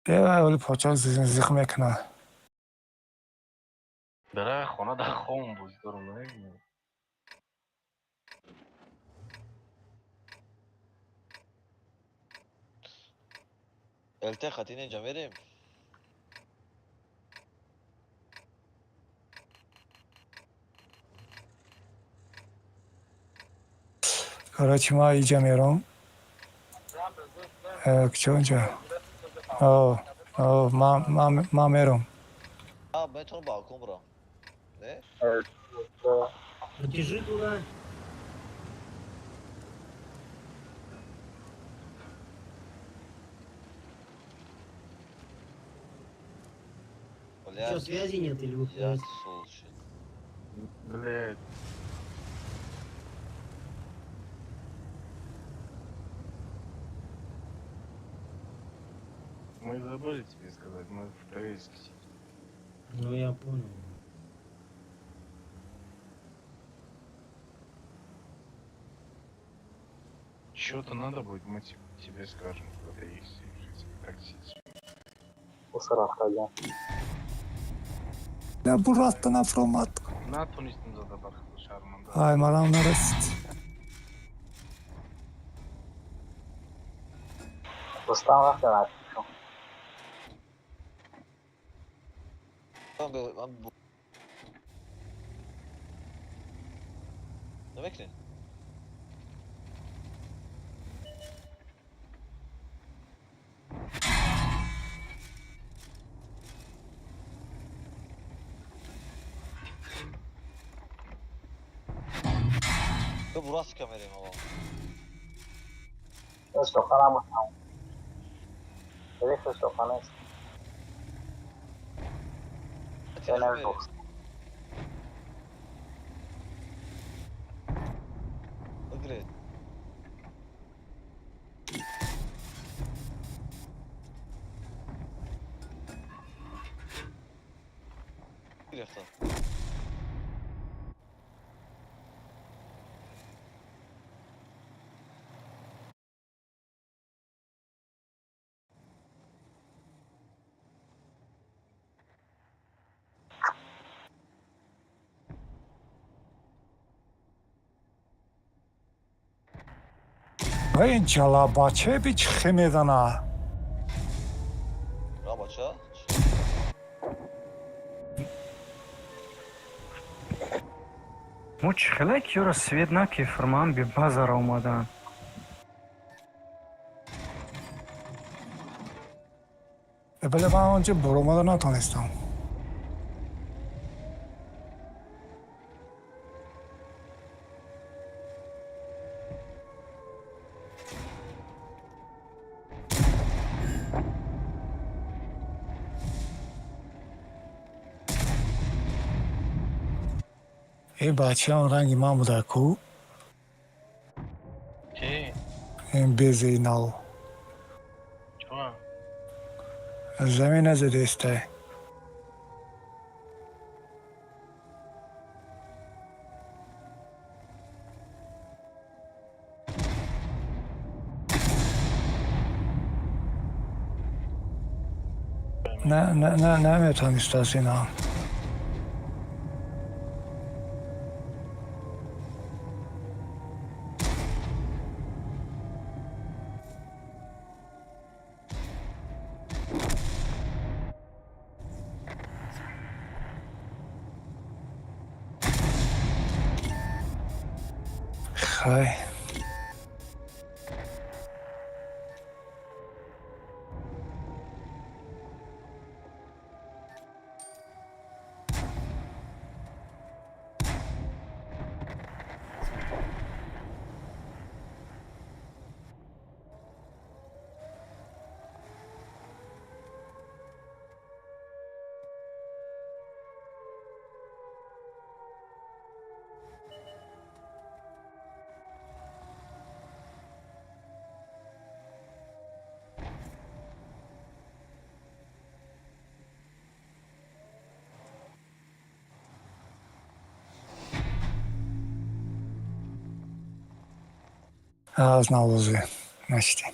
Speaker 6: Э, оли почак зиқ мекунад.
Speaker 5: Бира хона дар хом бозӣ дорам, намебинӣ?
Speaker 3: ЛТ хати нинҷа мерем?
Speaker 6: Короче, ма иҷа мером. Куҷо инҷа? О, о, ма мером.
Speaker 3: А, метавонам балкон бирам. Не?
Speaker 7: Натяжи туда. Что, связи нет или вы
Speaker 3: Як сол шуд.
Speaker 5: Блядь. Мы забыли тебе сказать, мы в Торецке сидим.
Speaker 7: Ну, я понял.
Speaker 5: Что-то надо будет, мы тебе скажем, куда ты есть, такси.
Speaker 1: Усрафтаган.
Speaker 6: Я буратта нафромад.
Speaker 5: Натонистем зада бархат шарманда.
Speaker 6: Ай, марам нарасид.
Speaker 1: Рустам рафта наздикшон.
Speaker 3: Намекунед? Бурас камерем аввал.
Speaker 1: Сохана бошам. Сохана аст.
Speaker 3: Игре. Гирифта.
Speaker 6: Ин ҷалабача би чӣ хе мезана?
Speaker 3: Ра бача?
Speaker 4: Мо чӣ хеле ки ёро свет накефирман бебазара омадан.
Speaker 6: Бале, ман онҷо баромада натонистам. Э, бачаам ранги ман буда ку?
Speaker 5: Ки?
Speaker 6: Ин безеи нав.
Speaker 5: Чё?
Speaker 6: Замина задестай. Не, не, не, наметавонист аз ина. Хай. Аз навозе. Нашти.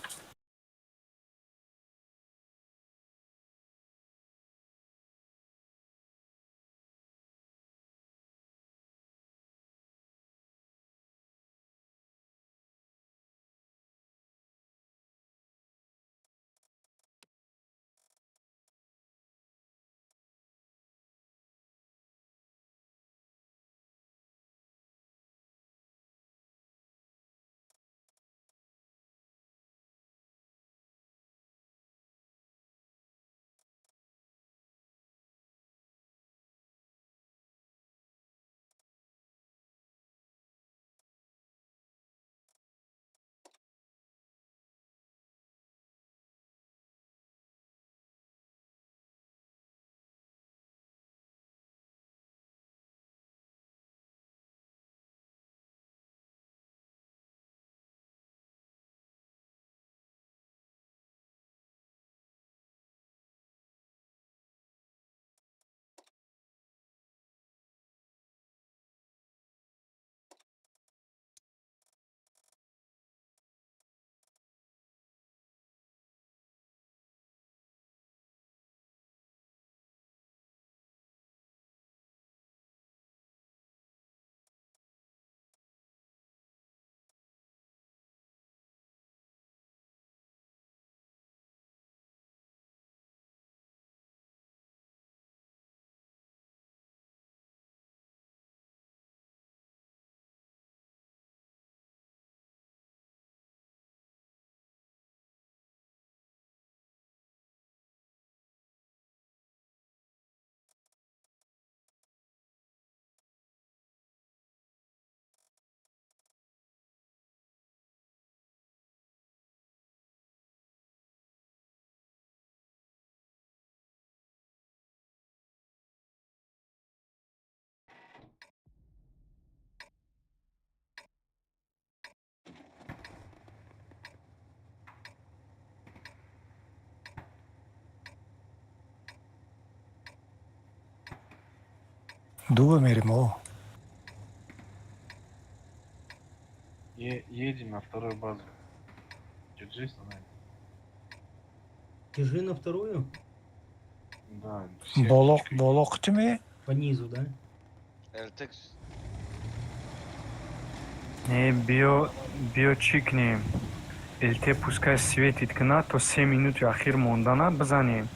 Speaker 6: Дуба мерим, о.
Speaker 5: Едем на вторую базу. Держись на нами.
Speaker 7: Держи на вторую?
Speaker 5: Да. Всех
Speaker 6: Боло
Speaker 5: чикай.
Speaker 6: Боло қитими?
Speaker 7: По низу, да?
Speaker 3: Элтекс.
Speaker 4: Не, биё, биё, чӣ кунем? ЛТ пускай светит кунад, то 3 минути ахир мондана бизанем.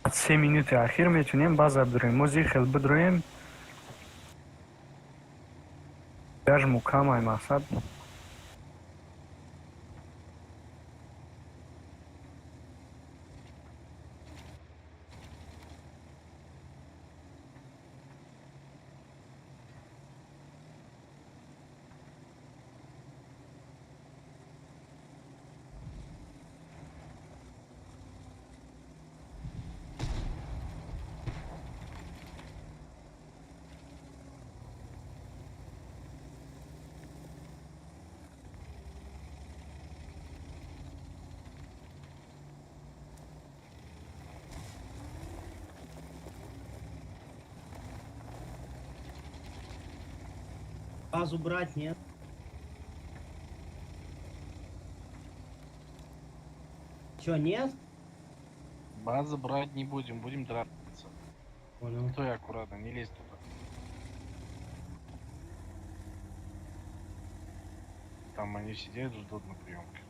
Speaker 4: 3 минути ахир метунем база бидроем. Мо зир хел бидроем. Даже мукамай мақсад.
Speaker 7: Базу брать, нет? Чё, нет?
Speaker 5: Базы брать не будем, будем драться.
Speaker 7: Понял.
Speaker 5: Стой аккуратно, не лезь туда. Там они сидят, ждут на приемке.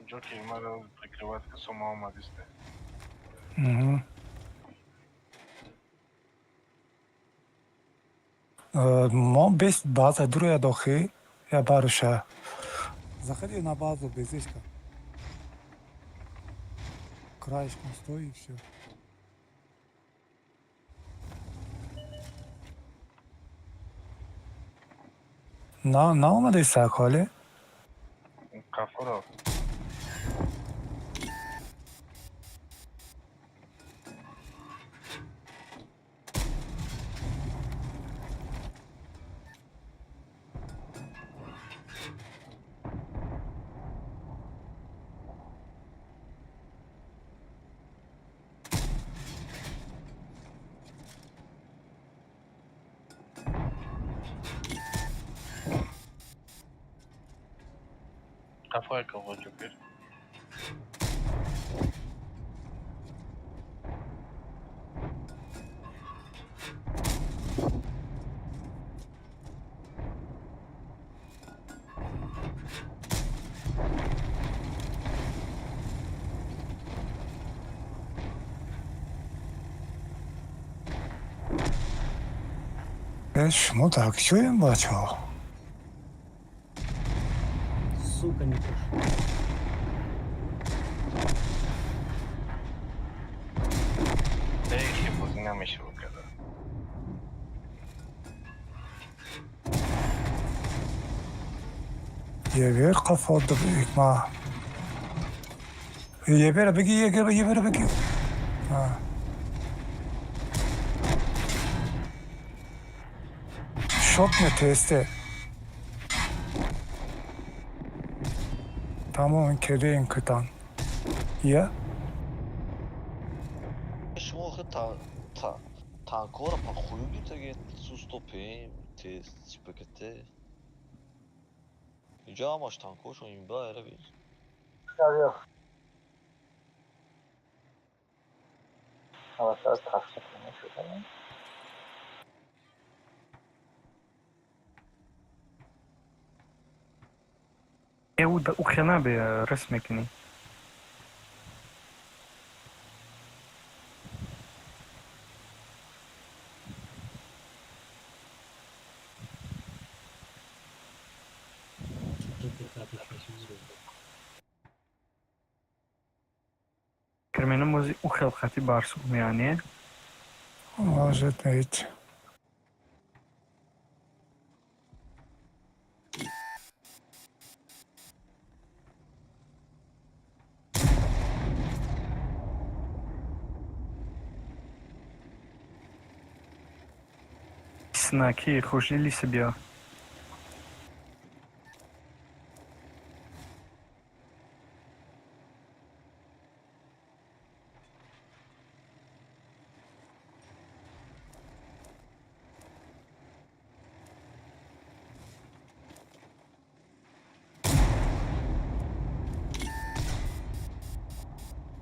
Speaker 5: Джокер надо прикрывать косому омадисте.
Speaker 6: Мгм. Мо без база дуроя дохи, я баруша. Заходи на базу без иска. Краешком стой и все. На наомади сак ҳоле?
Speaker 5: Кафуров. Кафе кого теперь?
Speaker 6: Шумо дар куҷоем, бачаҳо?
Speaker 7: Сука, не пошел.
Speaker 5: Да их бозӣ намешавад карда.
Speaker 6: Ебер қафо ма. Ебера бигӣ, егера, ебера бигӣ. А. Шот метесте. Тамом кедем китан. Я?
Speaker 3: Шумо охи танкҳоро па хую гирифтагед, сусто ПМ, тест, ЧПКТ. Инҷо ҳамаш танкҳошон имба эра бин.
Speaker 1: Yok. Албатта, аз тахфиф мешудам.
Speaker 4: Ӯ хела бе расм мекунӣ.
Speaker 7: ЖПК ты сейчас взял.
Speaker 4: Фикр мози ӯ хел хати барсуқ меяне.
Speaker 6: Может быть.
Speaker 4: Написано, ки хушдили биё.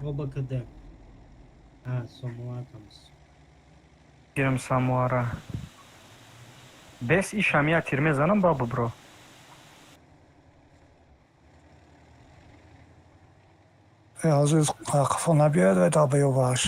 Speaker 7: Оба КД. А, Сомуа там.
Speaker 4: Гирам Самуара. Бес ишам я тир мезанам, ба бубро.
Speaker 6: Ҳозир қафо набиёяд ва долбоёбаш.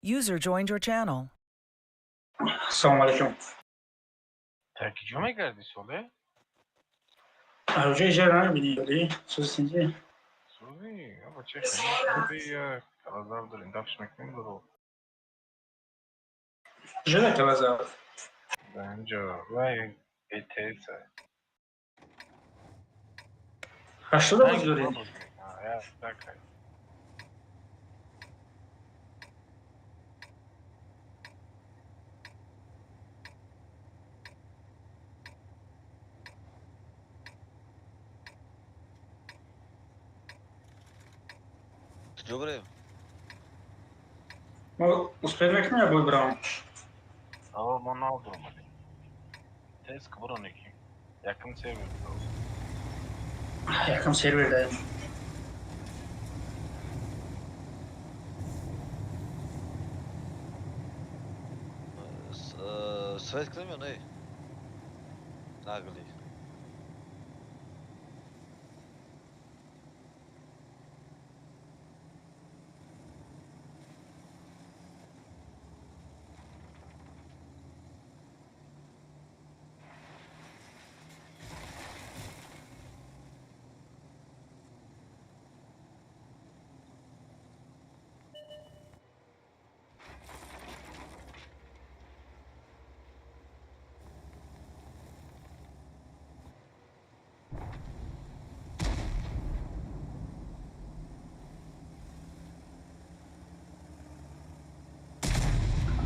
Speaker 2: User joined your channel.
Speaker 8: Салом алейкум.
Speaker 5: Та киҷо мегардӣ, соле?
Speaker 8: Аҷои ижара намебинӣ, ёди? Сӯзи синҷи?
Speaker 5: Сӯзи, бача, хеле калазар дорем, дафш мекунем дуро.
Speaker 8: Жена калазар.
Speaker 5: Дар инҷо вай БТС.
Speaker 8: 80 бозӣ дорем.
Speaker 5: Так.
Speaker 3: Куҷо бирем?
Speaker 8: Мо успеть мекунем я бой бирам?
Speaker 5: Ало, мо нав дуромадем. Тез кбуроне ки. Якм сервер.
Speaker 8: Якам сервер даем.
Speaker 3: Свет кунем ё не? Наглый.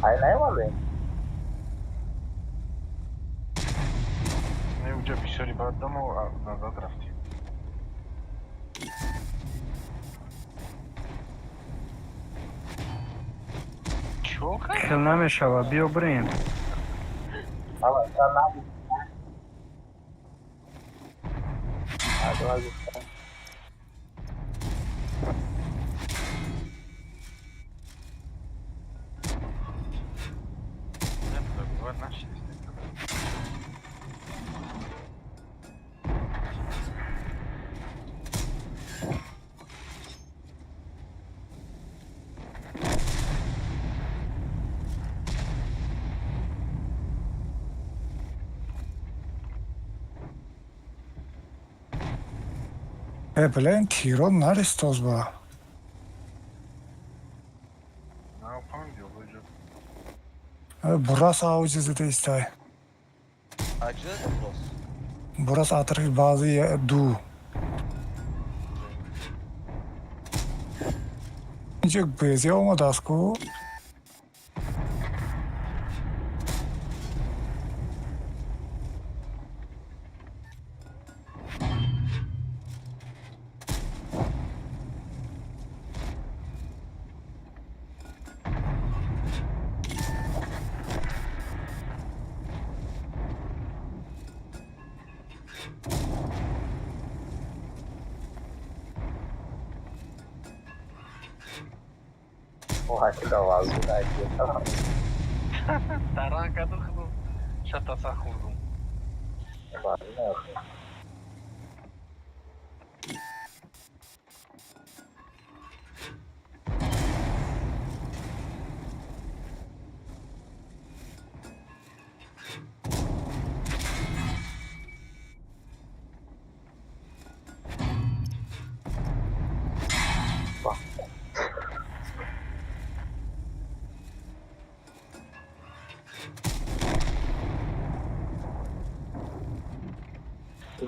Speaker 1: Ай, наёмадем.
Speaker 5: Не, уҷа бисёри баъд дамо назад рафтем. Чо кард?
Speaker 4: Хел намешава, биё бирем.
Speaker 1: Ава, та набуд. Ага, гуфтам.
Speaker 5: Не, бывает наши.
Speaker 6: Э, блин, тирон нарестоз ба.
Speaker 5: На, фаҳмидӣ, оҷо.
Speaker 6: Э, бурас авҷи зида истай.
Speaker 3: Аҷида бурос.
Speaker 6: Бурас атрофи баъзи ду. Инҷо безия омадааст ку.
Speaker 1: Ҳаки давазу.
Speaker 5: Таран каду худум. Шатаса хӯрдум.
Speaker 1: Базу.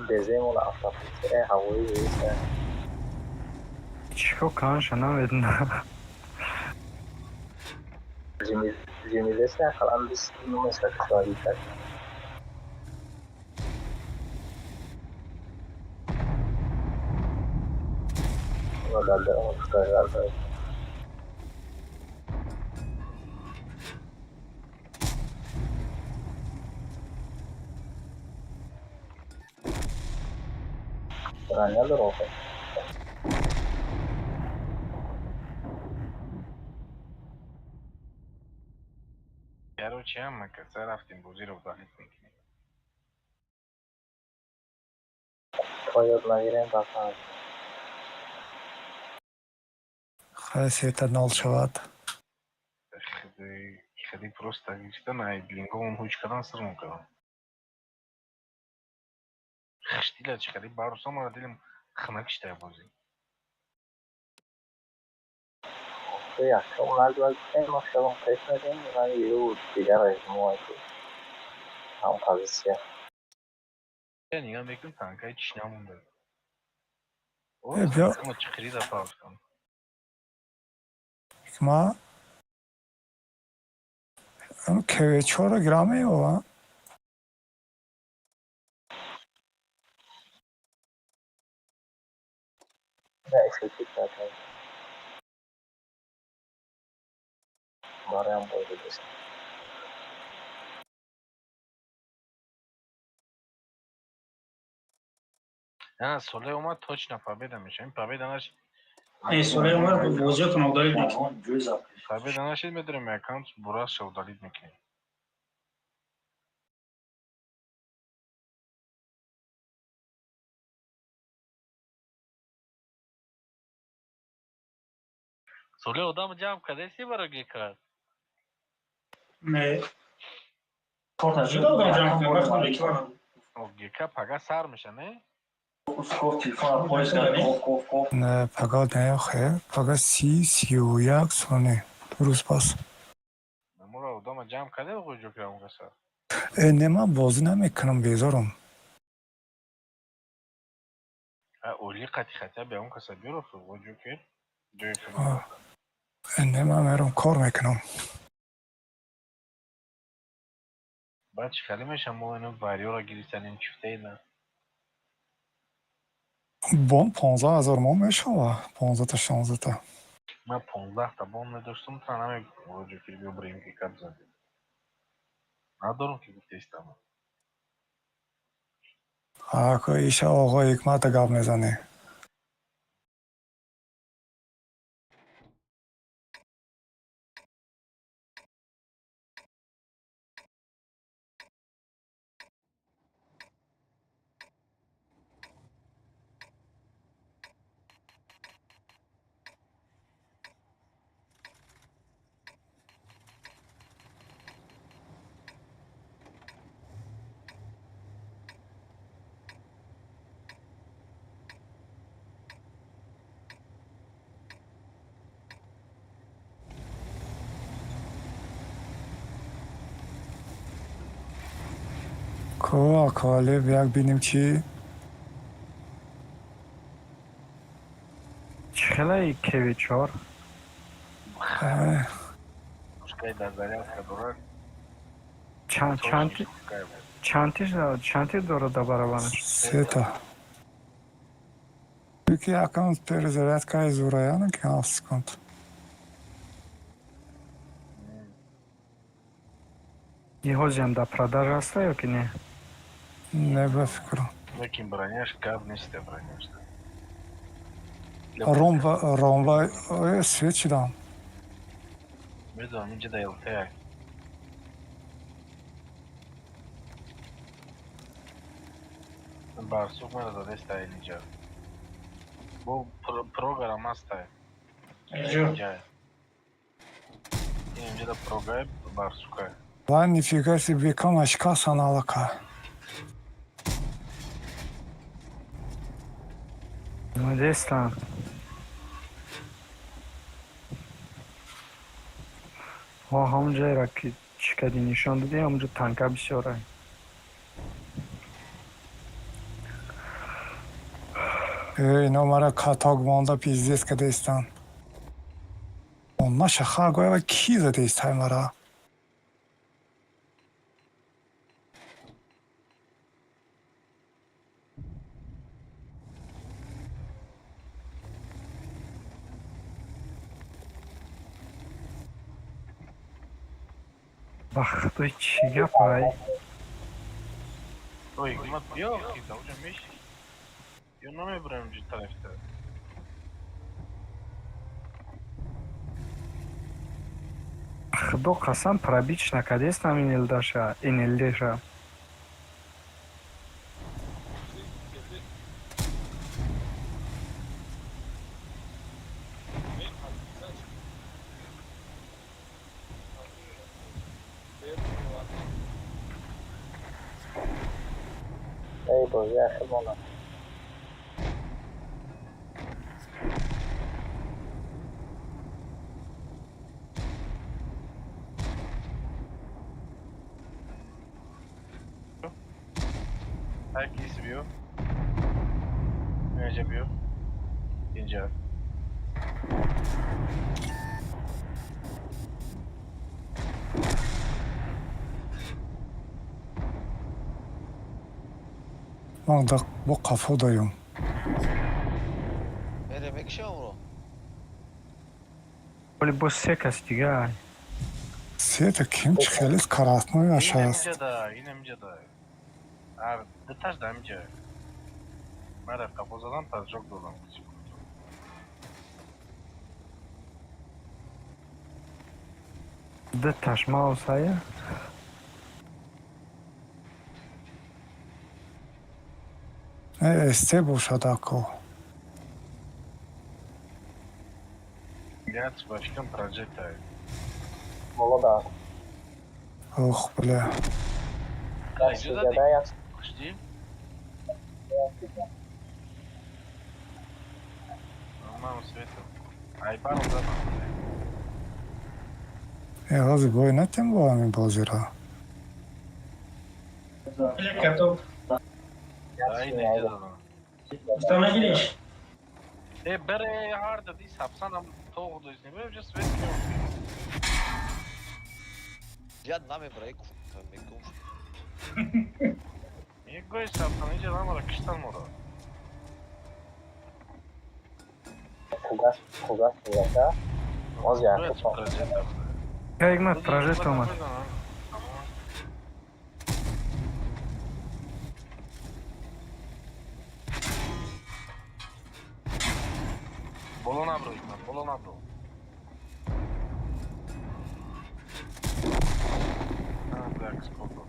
Speaker 1: Беземон автопортре ҳавои.
Speaker 4: Чико канша, намедонам.
Speaker 1: Ҷимилеса ақаллан 29 кишварӣ кард. Ва дар дарон. Броня дорога.
Speaker 5: Короче, ама каса рафтем, бозиро удалить мекунем.
Speaker 1: То ёд нагирем, бафаҳм.
Speaker 6: Хай, сета нол шавад.
Speaker 5: Хеле хеле просто гирифтан, ай блингомон ҳуч кардан, сирмон кардан. Хиштила чи хеле баруса мара дилим хунак шидай бозӣ.
Speaker 1: Якум нагва мо шавам пеш медем, вали ю дигар мо ҳам позитсия.
Speaker 5: Я нигоҳ мекунам, танкаи чиш намонда.
Speaker 6: Э, бё.
Speaker 5: Ма чӣ хирида пафтам.
Speaker 6: Ма КВ-чорро гирам меёвам.
Speaker 1: На эффектив кардем. Бароям бой додест.
Speaker 5: На, соле омад, точно победа мешавем. Победа наш.
Speaker 8: Э, соле омад, бозиётон удалить мекунем.
Speaker 5: Победа нашид, медорем аккаунт бураша удалить мекунем. Соле одам ҷамъ кардеси баро гекар.
Speaker 8: Не. Чуда одам ҷамъ кунем, вақт реклама.
Speaker 5: Гека пага сар меша, не?
Speaker 6: Не, пага не, охе. Пага 30, 31 сони. 2 рӯз пас.
Speaker 5: Намура одама ҷамъ карде оғои ҷокира он каса.
Speaker 6: Э, не, ман бозӣ намекунам, безорам.
Speaker 5: Оли қати хатя бе он каса биёр охи оғои ҷокир. Ҷои худ.
Speaker 6: Э, не, ман мерам, кор мекунам.
Speaker 5: Баъд чӣ хеле меша, мо ино вариёра гирифтанем, чифтаина.
Speaker 6: Бон 15 000 мон мешава, 15та, 16та.
Speaker 5: Ман 15та бон медоштам, та намегуфтам оғои ҷокир биё бирем гека бизанем. Надорам ки гуфтаистам.
Speaker 6: Ако иша оғои Ҳикмата гап мезанӣ. Ко аквалеб як бинем чӣ.
Speaker 4: Чӣ хелаи КВ-чор?
Speaker 6: Э,
Speaker 5: Пускай дар зарядка дорад.
Speaker 4: Чанд чанти чантиш чанти дорад да барабанаш?
Speaker 6: Сета. Ки аккаунт перезарядкаи зураяна, ки 7 секунд.
Speaker 4: Иҳозиам дар продажа аста ё ки не?
Speaker 6: Не, ба фикрам.
Speaker 5: Лекин броняш гап неста, броняш.
Speaker 6: Ромба, ромба, э, свет шидам.
Speaker 5: Медонам, инҷа да ЛТ. Барсук мара задеста инҷа. Бо програм аста.
Speaker 8: Инҷо.
Speaker 5: Инҷа да прогай барсука.
Speaker 6: Ла нифига себе кам ашка саналака.
Speaker 4: Омадестам. Ҳо, ҳамон ҷайра ки чӣ кади нишон додӣ, ҳамонҷо танка бисёра.
Speaker 6: Э, ино мара каток монда пиздец кадестан. Наша хар гоява ки задестай мара?
Speaker 4: Ба худои, чӣ гапай?
Speaker 5: Ой, ма биё, ки даоҷа меши. Ё намебарам ҷи тарафта.
Speaker 4: Худо қасам, пробить накардестам НЛДша, НЛДша.
Speaker 1: Эй, бозӣ ахир монад.
Speaker 5: Ҳар киси биё. Инҷа биё. Инҷа.
Speaker 6: Ман да бо қафо даём.
Speaker 3: Мере мекушам ро.
Speaker 4: Вале боз се кас дига.
Speaker 6: Сета ким чи хеле скоростной ашаст.
Speaker 5: Инҷа да, инам инҷа да. Ар диташ да инҷа. Мара қафо задам, поджог додам.
Speaker 4: Диташ маусая.
Speaker 6: Э, СТ бошад ако.
Speaker 5: Як башкам прожекта.
Speaker 1: Боло да.
Speaker 6: Ох, бля.
Speaker 1: Як як
Speaker 5: Жди. Мам светил. Ай баром задам.
Speaker 6: Э, ҳозир бой натем бо ҳамин бозиро.
Speaker 8: Бля, каток.
Speaker 5: Ай не задам.
Speaker 8: Установились?
Speaker 5: Э, бере ҳар дади сапсанам тоғ дозни. Бе уже свет кем.
Speaker 3: Я намебрай ку мекум.
Speaker 5: Егой сапсан инҷа намара киштан мора.
Speaker 1: Кугас, кугас, кугаса. Боз як
Speaker 5: Прожекта.
Speaker 4: Як прожект омад.
Speaker 5: Боло набро, Игнат, боло набро. А, так, сколько?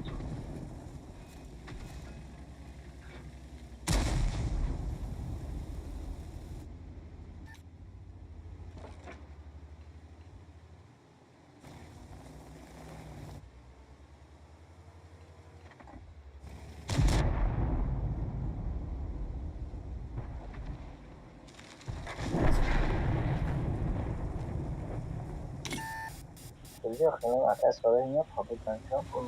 Speaker 1: Хеле ака сола не пабудан ка бу.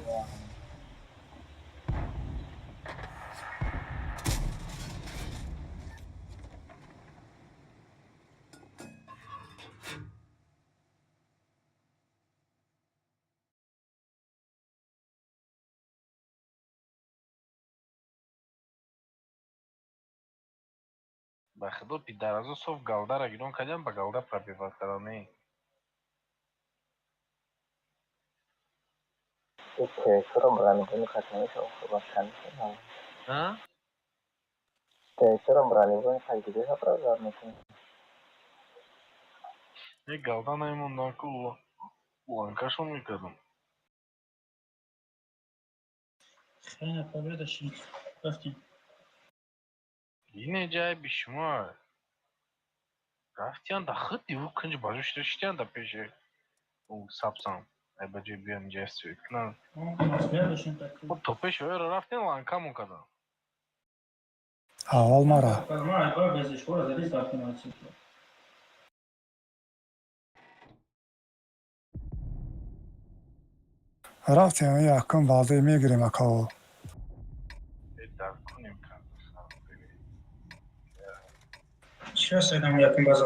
Speaker 5: Ба худо, пидаразо соф галдара гирон кардям, ба галда пробивать кардам, не.
Speaker 1: Чаро бронебойни хатмиша бакан?
Speaker 5: А?
Speaker 1: Чаро бронебойни хатмиша правда мекунӣ?
Speaker 5: Не, галда намемондан ку. Ланкашон мекардам.
Speaker 8: Хеле победа шид. Рафтем.
Speaker 5: Ине ҷайби шумо. Рафтиян да худ диву кунҷ бажо шида шитиян да пеши ӯ сабзам. Ай ба ҷои биён ҷай свет кунам.
Speaker 8: Москва дошем так.
Speaker 5: Хоб то пеши ояро рафтем ланкамон кардам.
Speaker 6: Аввал мара.
Speaker 8: Ма айба безишвора задис рафтем отсюда.
Speaker 6: Рафтем якум базаи мегирем акао.
Speaker 5: Э, дар кунем кард.
Speaker 8: Сейчас я дам якум база.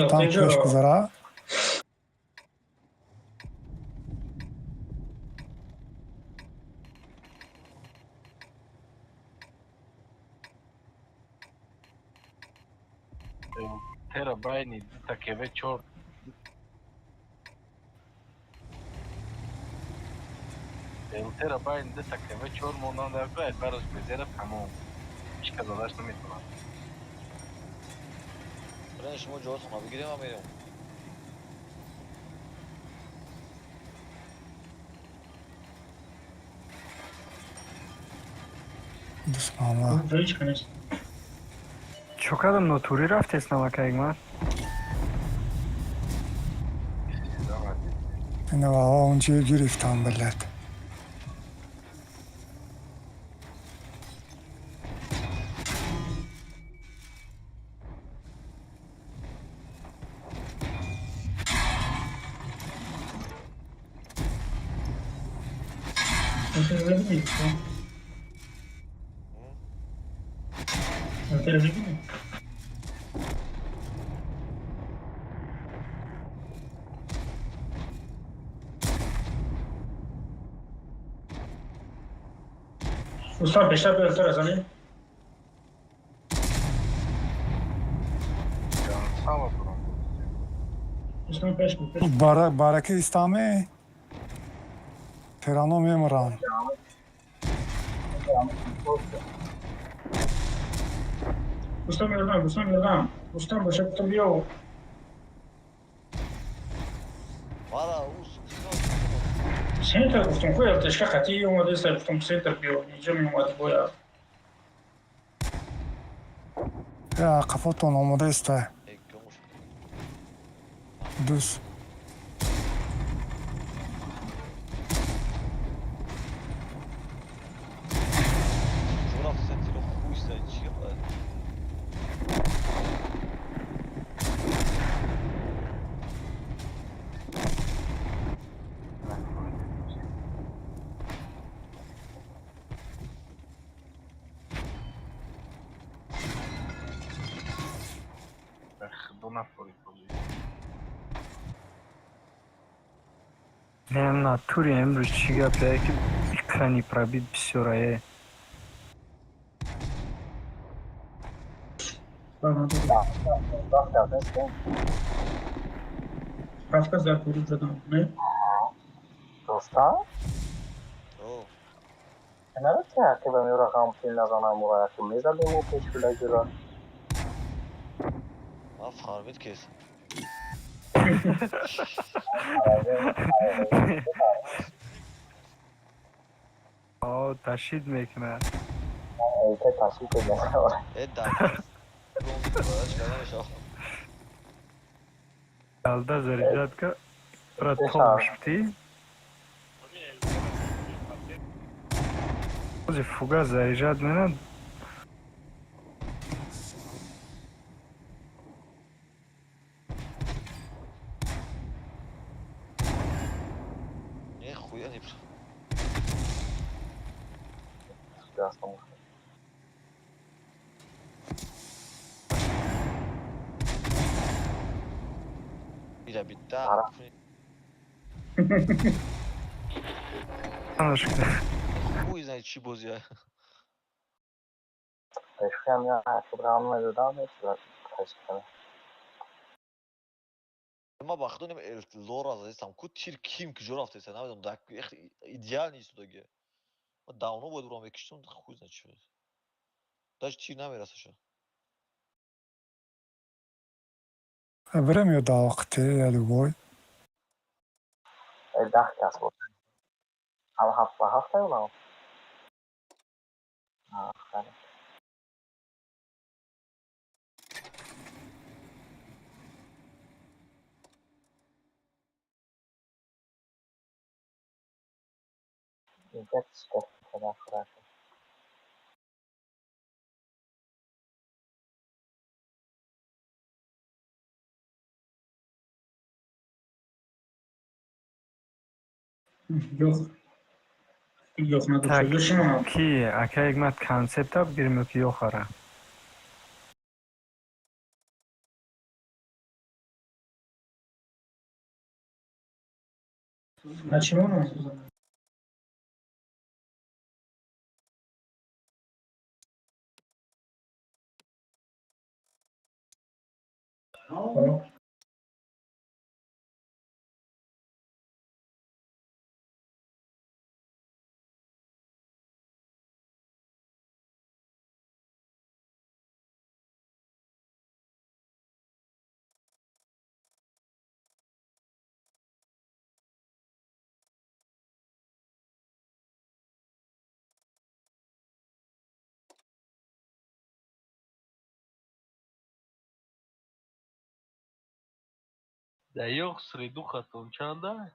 Speaker 6: Там пеш гузара.
Speaker 5: Тера байни дита кеве чор. Элтера байни дита кеве чор мондан дар кай бараш безера тамом. Ҳеч кас задаш наметавонад.
Speaker 3: Брен шумо ҷоятонро бигирем ва мерем.
Speaker 6: Дусмама.
Speaker 8: Ҳеч канест.
Speaker 4: Чо кардам нотурӣ рафтест навакаек ман?
Speaker 6: Инава онҷо гирифтам билет.
Speaker 8: Элтера забили? Элтера забили? Рустам бештар ба Элтера занем?
Speaker 5: Сама бурам.
Speaker 8: Рустам пеш буд, пеш.
Speaker 6: Бараки истаме терано мемурам.
Speaker 8: Рустам ёрдам, Рустам ёрдам. Рустам боша гуфтам биё.
Speaker 3: Мара ус
Speaker 8: Центр гуфтам, ку ЛТшка қатъи омадеста, гуфтам центр биё. Инҷо меомад бояд.
Speaker 6: Я қафотон омодаеста.
Speaker 3: Э, гомуш.
Speaker 6: Дус.
Speaker 3: Шумо рафтесен тиро хуйста чӣ гап?
Speaker 5: Ба худо нафорид бозӣ.
Speaker 4: Не, натури имрӯз чӣ гап е ки экрани пробит бисёрае.
Speaker 1: Вақт кардастем.
Speaker 8: Рафта дар гурӯҳ задам, не?
Speaker 1: Рустам?
Speaker 3: О,
Speaker 1: Наро ки ҳақиба меёра ғам фил назанам ура яқи мезадем у пеш филагира.
Speaker 3: Ман фармид кес.
Speaker 4: О, ташид мекунад.
Speaker 1: Элте ташид кардам.
Speaker 3: Э, дар. Гом бараш карда мешава.
Speaker 4: Алда заряжать ка брат помощь ти. Ози фуга заряжать менад.
Speaker 3: Э, хуя не
Speaker 1: Дастам.
Speaker 3: Ира битта.
Speaker 1: Ара.
Speaker 4: Анаш
Speaker 3: Хуй знает чӣ бозия.
Speaker 1: Бешхам я ҳақиб ғам медодам ташид кардам.
Speaker 3: Ма ба худо нем лора задестам. Ку тир ким куҷо рафтеса намедонам. Дар идеал истодагия. Ма давно бояд бурам мекиштум, хуй знает чӣ. Даже тир намерасаша.
Speaker 6: Бирем ё давақти, я любой.
Speaker 1: 10 кас буд. Ҳам ҳафт ба ҳафта ё на? Хеле. Инҷа чӣ хорошо.
Speaker 8: Ёх. Ёх надошта.
Speaker 4: Так.
Speaker 8: Ё шимонам.
Speaker 4: Ки ака Ҳикмат, концепта бигирем ё ки ёхара?
Speaker 8: На чӣ монам? О.
Speaker 5: Да ёх средухатон чанда?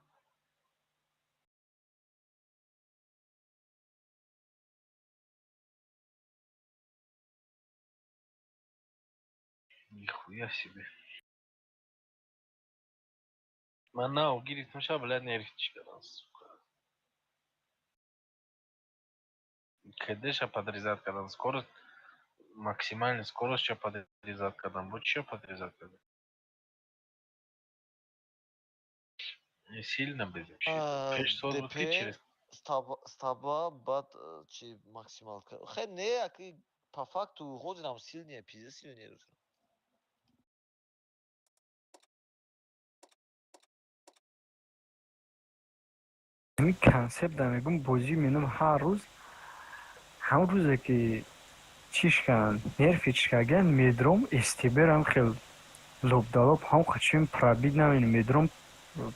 Speaker 5: Нихуя себе. Ман нав гирифтам ша, блядь, нерфтиш кардам, сука. КДша подрезать кардам, скорость, максимальный скорость ша подрезать кардам. Бо чиша подрезать кардам? Не сильно, блядь, вообще. 600 буд ки
Speaker 3: ДП
Speaker 5: через
Speaker 3: стаба баъд чи максималка. Хе, не, аки по факту ҳозирам сильнее, пиздец сильнее рӯз.
Speaker 4: Ҳамин концепт да мегӯм, бозӣ менам ҳар рӯз, ҳамон рӯзе ки чишкан, нерфи чишкаган, медром СТБрам хел лобдалоб ҳам қачим пробить намем, медром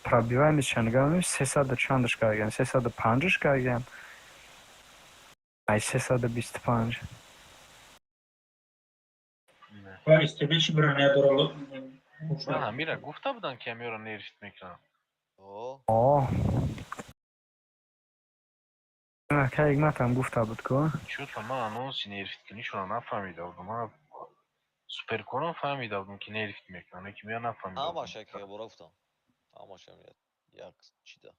Speaker 4: пробиваемость чандгам, 300 чандаш кардаган, 305-аш кардаган ай 325.
Speaker 8: Ва СТБ чӣ броня дора?
Speaker 5: Ман ҳамира гуфта будам, ки ҳамиёро нерфт мекунам.
Speaker 3: О.
Speaker 4: О, ака Ҳикматам гуфта буд ку.
Speaker 5: Чё-то ман анонси нерфткунишонро нафаҳмида будам. Ман суперконам фаҳмида будам, ки нерфт мекунам, лекин я нафаҳмида будам.
Speaker 3: Ҳамаша ки бора гуфтам. Ҳамаша як чида.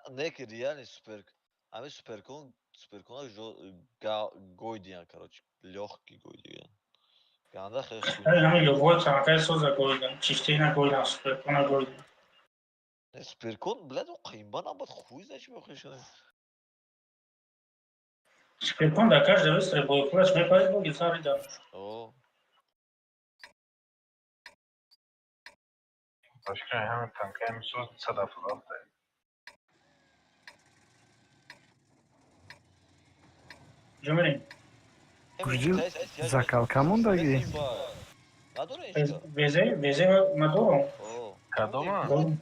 Speaker 3: Не, ки реально супер ҳамин суперкон суперкона гойдиян, короче, лёгкий гойдиян. Ганда хеле хуй.
Speaker 8: Ҳамин любой танкаи соза гойдан. Чифтина гойдан, суперкона гойдан.
Speaker 3: Не, суперкон, блядь, о қимба набуд, хуй знает, чӣ мехоҳӣ.
Speaker 8: Суперкон дар каждый выстрел боепулаш мепарид, бо гитари дар.
Speaker 3: О.
Speaker 5: Башка ҳама танкаи соз 177.
Speaker 8: Ҷо мерем?
Speaker 4: Гурҷи закалка мондагӣ?
Speaker 3: Надорӣ ҳеҷ?
Speaker 8: Везе, везе ма дорам.
Speaker 3: О.
Speaker 5: Кадома?
Speaker 8: Дорам.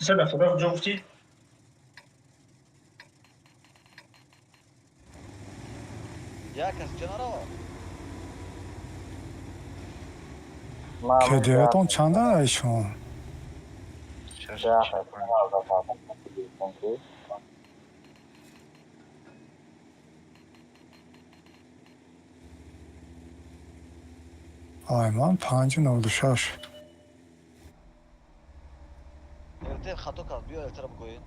Speaker 8: 377 ҷо гуфтӣ?
Speaker 3: Як кас ҷа нарава.
Speaker 1: Ман
Speaker 6: КДтон чанда айшон?
Speaker 5: Шаш.
Speaker 1: Да,
Speaker 5: 45.
Speaker 1: ки
Speaker 6: Ай, ман 5,96.
Speaker 3: ЛТ хато кард, биё ЛТ-ро бигӯед.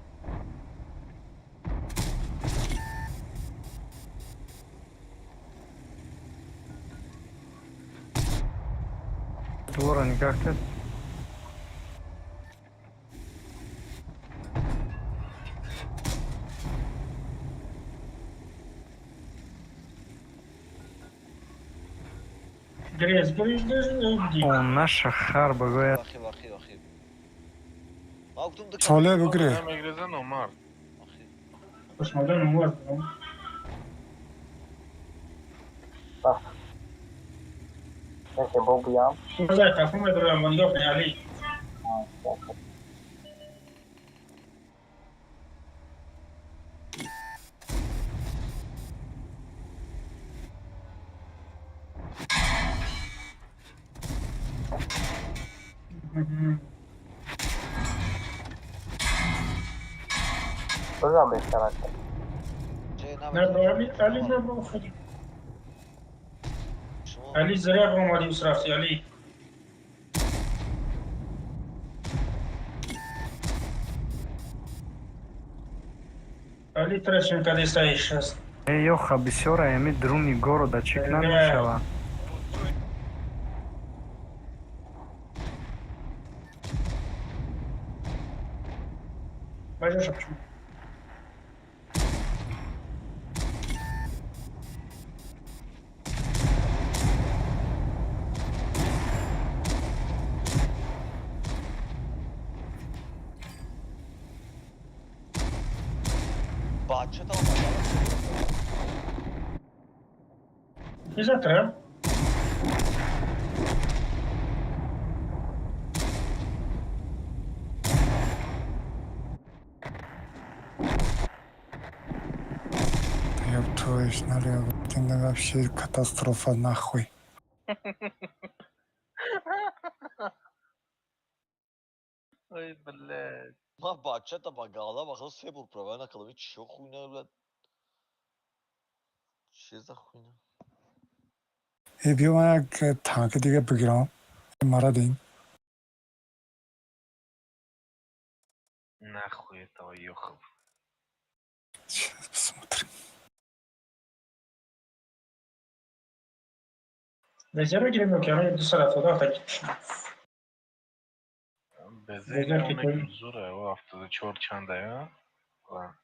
Speaker 4: Двора нигаҳ кард.
Speaker 8: Грез, грез, грез, ди.
Speaker 4: Он наша хар бигӯяд.
Speaker 3: Вахи, вахи, вахи. Ман гуфтам ду
Speaker 6: Соле, бигре.
Speaker 5: Мегреза номард.
Speaker 3: Вахи.
Speaker 8: Пашмадан умар будам.
Speaker 1: Яке бо буям.
Speaker 8: Базар кафу медорам, нигоҳ кунӣ, Али.
Speaker 1: Бизан бештар ака.
Speaker 3: Че
Speaker 8: Не, бро, Али, Али, не, бро, ходи.
Speaker 3: Шумо
Speaker 8: Али, зря бро омадӣ, ус рафти, Али. Али тречен кадесаи шаст.
Speaker 4: Э, ёха, бисёра ами друни города чек намешава.
Speaker 8: Бажаша почему?
Speaker 3: Бачата омада.
Speaker 8: Изатра.
Speaker 6: Ёб твою ж налево. Ты вообще катастрофа нахуй.
Speaker 5: Ой, блядь.
Speaker 3: Ма бачата ба гала ба се бур права накардам. Чо хуйня, блядь? Че за хуйня?
Speaker 6: Э, биё, ман як танки дига бигирам. Мара дин.
Speaker 5: Нахуй этого ёхов.
Speaker 6: Сейчас посмотрим.
Speaker 8: Резерва гирем, ё ки ҳамин 277 таки.
Speaker 5: Безе
Speaker 8: Резерв ки
Speaker 5: онеки зура, о, 74 чанда, я? Ла.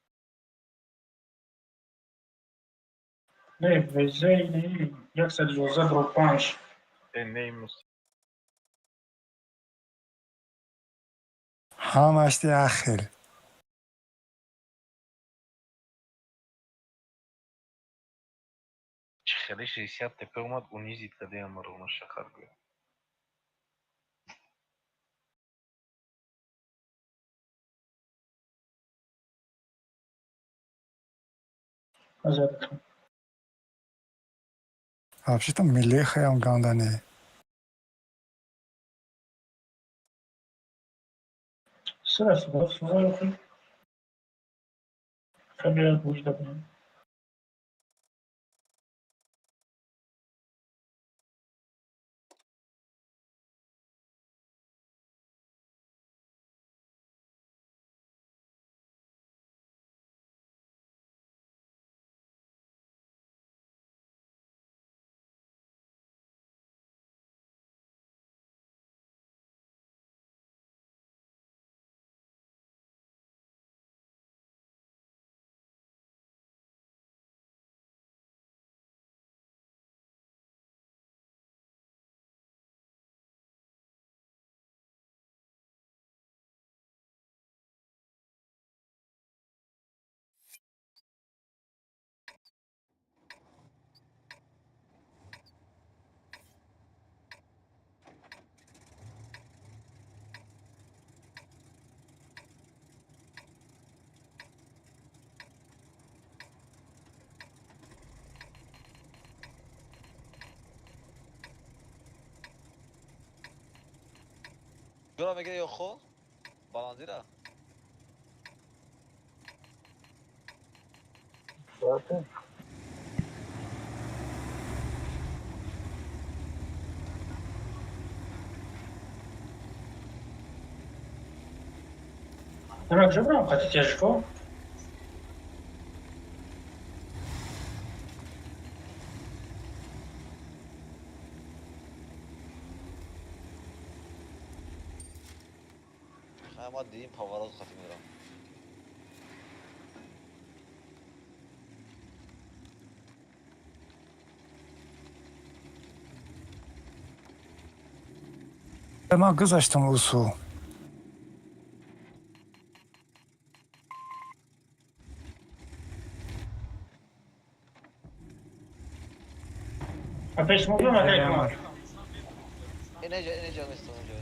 Speaker 8: Не, везе не, 111 дро 5.
Speaker 5: Э, не имус.
Speaker 6: Ҳамаш ди ахел.
Speaker 5: Чи хеле 60 ТП омад, унизит каде амаро шахар гӯя.
Speaker 8: Азад.
Speaker 6: Вообще-то милехаям гандане.
Speaker 8: Сира суда суда ёхи. Хабия буҷда бинем.
Speaker 3: Ҷора мегире ё хо? Баландира?
Speaker 1: Gördün.
Speaker 8: Нема куҷо бирам қати тяжко?
Speaker 3: Хай, ма дим поворот хати мирам.
Speaker 6: Ман гузаштам усу.
Speaker 8: А пеш мо бирам, акай кумак.
Speaker 3: Инеҷа, инеҷа местам, инеҷа.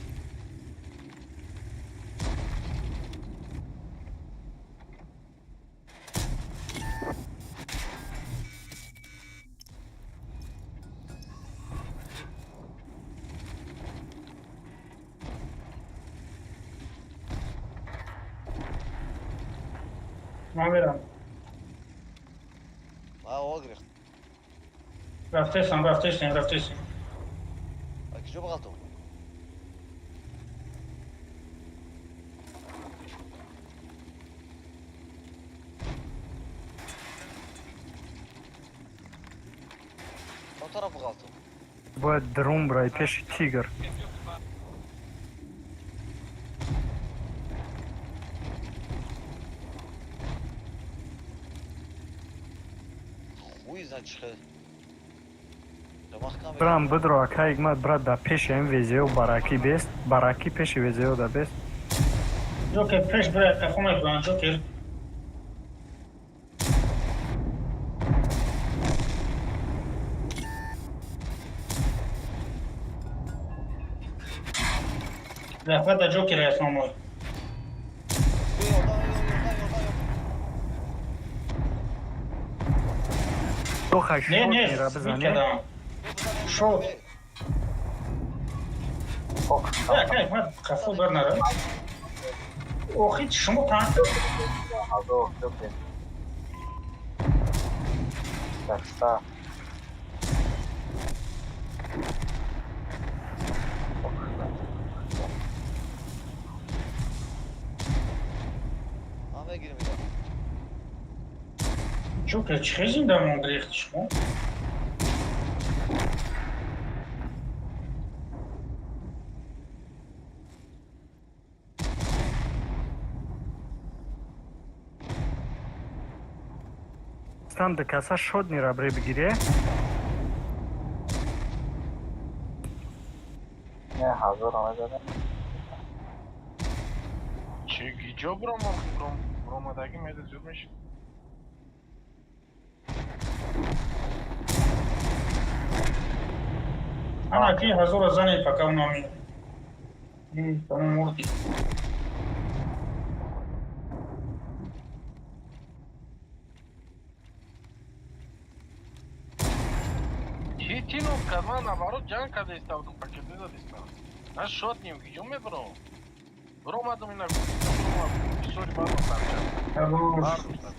Speaker 8: Ман мерам.
Speaker 3: Ма ова гирифт.
Speaker 8: Рафтесам, рафтесем, рафтесем.
Speaker 3: А киҷо бағалтум? Кадом тараф бағалтум?
Speaker 4: Бояд дрон брай пеши тигр.
Speaker 3: Хуй знает чӣ хел. Маҳкам.
Speaker 4: Брам бидро, акай ҳикмат, брат, дар пеши ҳам везео баракӣ бест, баракӣ пеши везео да бест.
Speaker 8: Ҷокер пеш бирай, қафо мекунанд, Ҷокер. Раҳбар да Ҷокер основной.
Speaker 3: Ёрдам, ёрдам, ёрдам, ёрдам.
Speaker 4: Дохай
Speaker 8: Не,
Speaker 4: шот
Speaker 8: не,
Speaker 4: мера
Speaker 8: смит
Speaker 4: бизане.
Speaker 8: кардам. Шот.
Speaker 1: Ох,
Speaker 8: Акай, ман қафо бар нара. Охи, шумо танк.
Speaker 1: Азор, Ҷокер. Даста.
Speaker 3: Ман мегирим ида.
Speaker 8: Ҷокер, чӣ хел зинда монд рехти шумо?
Speaker 4: Там да каса шот мера бре бигире.
Speaker 1: Не, ҳазор омададам.
Speaker 5: Чӣ гиҷо биромам, биромадагӣ меда зуд мешид.
Speaker 8: Ана ки ҳазора зане пока унами. Тамом, мурди.
Speaker 5: Чи ти нок кард? Ман наоборот ҷанг карда иставдум, пакет задистам. Ман шот ним, гиҷо мебиром? Биромадам, ина бисёри бардоштам.
Speaker 8: Хорош.
Speaker 5: Бардоштам.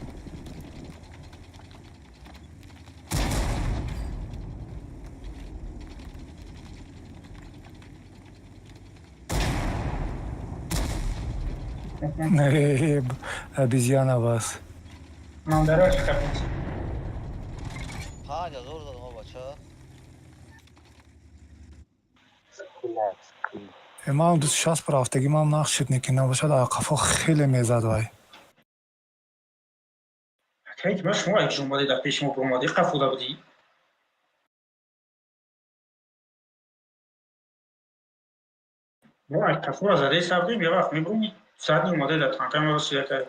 Speaker 6: Обезьяна вас.
Speaker 8: Мандараш капец.
Speaker 3: 5000 задам, о бача.
Speaker 1: Скилек, скил.
Speaker 6: Ман 260 рафтагӣ, ман нақш шуд, неки набошад, қафо хеле мезад вай.
Speaker 8: Акай, ки ман шумо як омади дар пеши мо биромадӣ, қафода будӣ. Мо ай қафора задаи сабдем, я вақт мебурем, задни омада дар танка маро сия кард.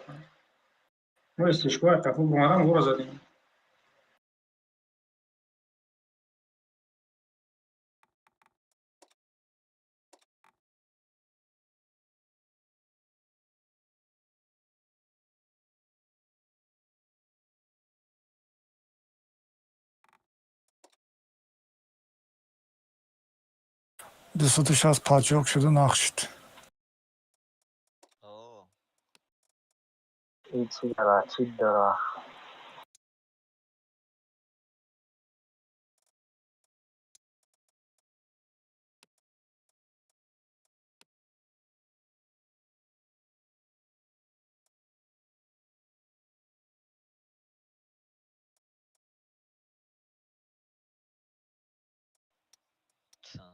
Speaker 8: Мо истишко ай қафо биромадан ора задем.
Speaker 6: 260 паҷоҳ шуду нақш шуд.
Speaker 3: О.
Speaker 1: И чӣ дора, чӣ дора?
Speaker 3: Та.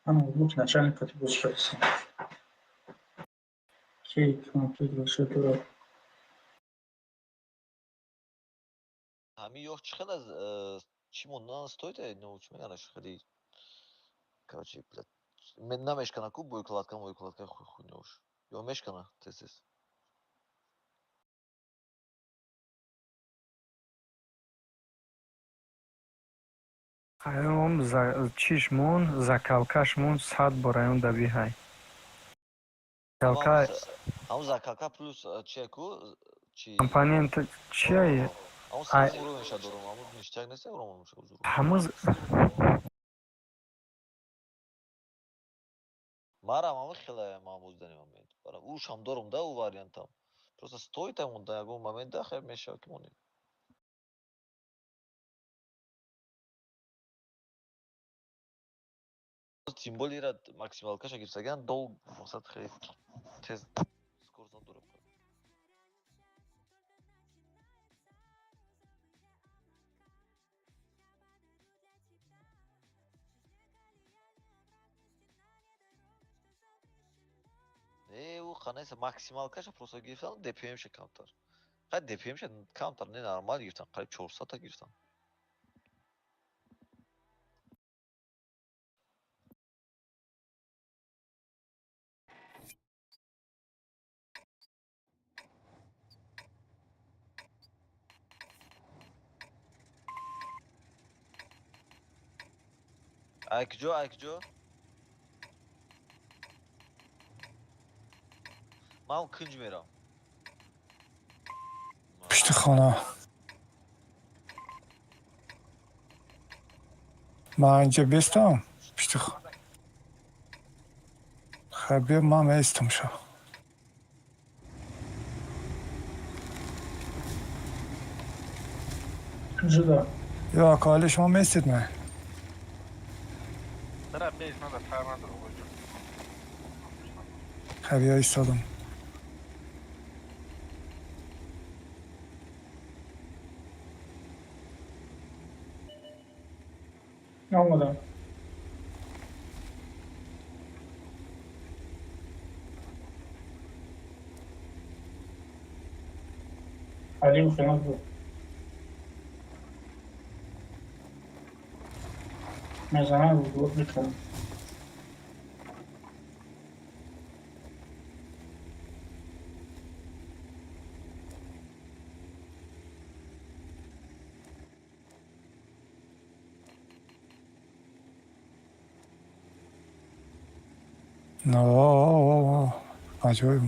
Speaker 8: Ана лук начальник кати боз шудасам. Кей комплект бошад дора.
Speaker 3: Ҳамин ёх чӣ хел аз чӣ мондан стоит, ну чӣ мегӯянд, хеле, короче, блядь, намешкана ку боекладка, моекладка, хуйнёш ё мешкана тез тез.
Speaker 4: Аём чишмон, закалкашмон 100 бор аём да биҳай. Закалка.
Speaker 3: Ҳамун закалка плюс чия ку чи?
Speaker 4: Компонент чия?
Speaker 3: Ҳамун сеюм уровенша дорум, ҳамун ништяк нест, урон меша.
Speaker 4: Ҳамуз.
Speaker 3: Марам ҳамун хеле ман бози дани момент. Барам ушам дорум да, у вариантам. Просто стоит ҳамун да ягон момент да хел мешава ки монем. Тем более ира максималкаша гирифтаган дол мақсад хеле тез скорость надорад. Не, ӯ қанайса максималкаша просто гирифтан, ДПМша камтар. Хай, ДПМша камтар, не, нормал гирифтан, қариб 400 та гирифтан. Айкҷо, айкҷо? Ман кунҷ мерам.
Speaker 6: Пушти хона. Ман инҷа бестам. Пушти хона. Хай, биё, ман меистам ша.
Speaker 8: Ҷуда.
Speaker 6: Ё акали, шумо местед ме?
Speaker 5: Дара бес надо, фар надо, оғоҷон.
Speaker 6: Хай, биё, истодам.
Speaker 8: Омадам. Алим хинат буд. Мезанам, блок мекунам.
Speaker 6: Но, аҷоиб.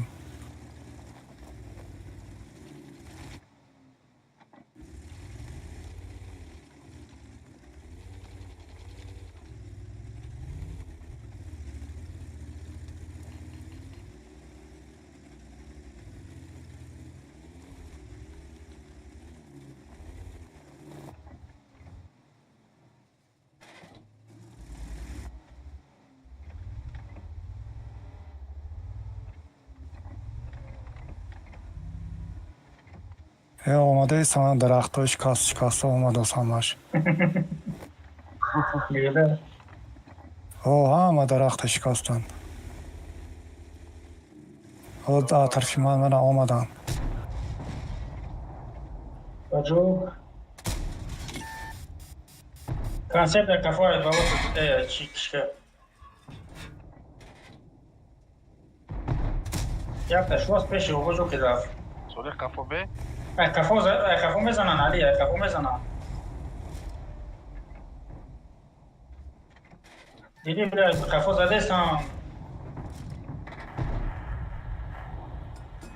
Speaker 6: Э, омадаистам, дарахтҳои шикаст шикаста омадааст ҳамаш.
Speaker 8: Дига.
Speaker 6: О, ҳама дарахта шикастанд. Ҳоло дар тарафи ман мана омаданд.
Speaker 8: Баҷо концепт кафои баба чи кишка. Якта шуас пеши оғоҷо ки рафт.
Speaker 5: Соли қафо бе?
Speaker 8: Ай қафо, ай қафо мезананд, Али, ай қафо мезананд. Диди, бля, қафо задестам.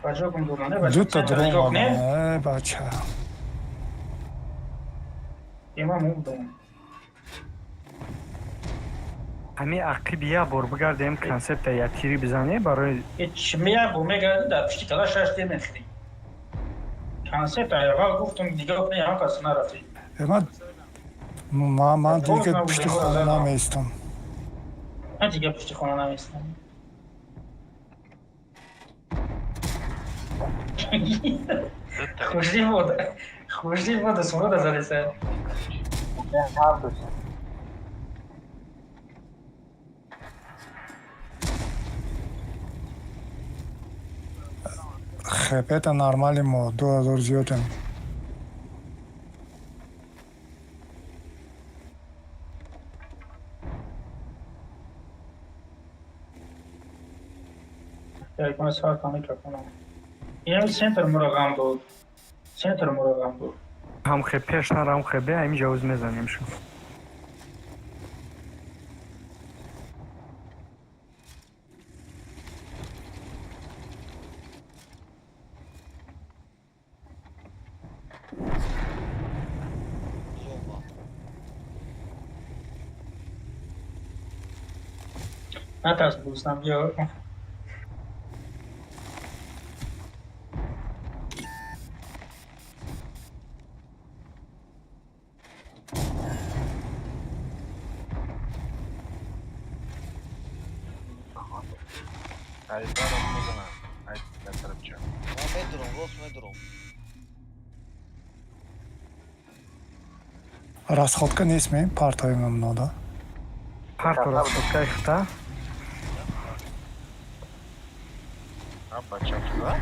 Speaker 8: Баҷо гум дуране, баҷо.
Speaker 6: Дута дрон омаданд. Э, бача.
Speaker 8: Имам умдум.
Speaker 4: Ҳами ақиб як бор бигардем, концепта як тири бизанем барои
Speaker 8: Ҳеч мея бо мегарди, дар пишти кала шаш тир мехӯрӣ. Концепт аввал гуфтум, нигоҳ кунӣ, ҳам кас нарафтӣ.
Speaker 6: Э, ман дига пушти хона намеистам.
Speaker 8: Ман дига пушти хона намеистам. Хушди буд. Хушди буд, суруда задеса.
Speaker 1: Ҳардуш.
Speaker 6: Хепета нормали, мо 2000 зиёдем.
Speaker 8: Ягона сар ками капонам. Инами центр муро ғам дод. Центр муро ғам дод.
Speaker 4: Ҳам хе пеш нарам, хе бе ҳамин ҷавоз мезанем шу.
Speaker 8: Натарс, Рустам, бیا.
Speaker 5: Айдарам мезанам. Ай, натарабча.
Speaker 3: Ман медурам, рост медурам.
Speaker 6: Расходка нест ме партои мамнода.
Speaker 4: Парто расходкаи хута.
Speaker 5: А бача туда?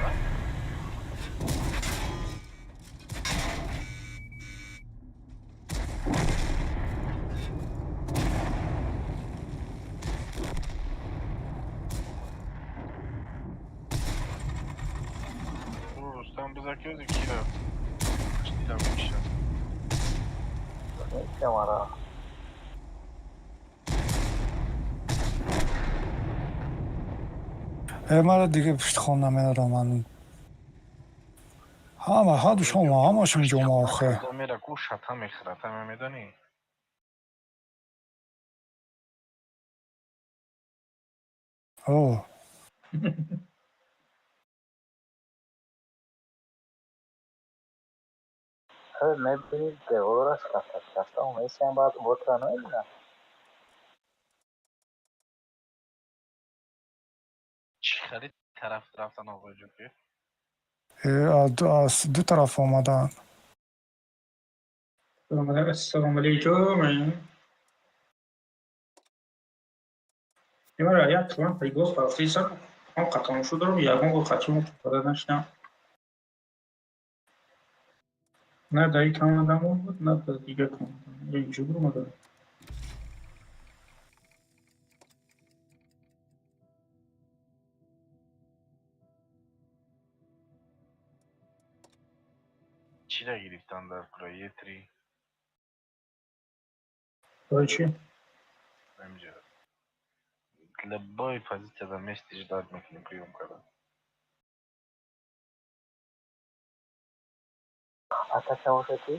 Speaker 5: Рустам бизакёзи кира. Штидам миша.
Speaker 1: Камара.
Speaker 6: Э, мара дига пушти хом намедодам ман. Ҳама ҳаду шумо ҳамашон ҷома охе.
Speaker 5: Мера ку шата мехӯрад, ҳама медонӣ?
Speaker 6: О,
Speaker 1: Мебинӣ, девораш кафта кафта омесиам, баъд ботра намебинам.
Speaker 5: Чӣ харид тараф рафтан оғоҷо ки?
Speaker 6: Э, аз ду тараф омадаанд.
Speaker 8: Ассалому алейкум. Имара як план пригоз фарсиса, он қатоншу дорам, ягон го қатион қада нашнам. На дар ин командамо буд, на дар дигар команда. Инҷо буромада.
Speaker 5: Чира гирифтан дар кура Е3?
Speaker 8: Барои чӣ?
Speaker 5: Ҳамҷа. Любой позицияда мести ждать мекунем приём кардан.
Speaker 1: Атака бошад чӣ?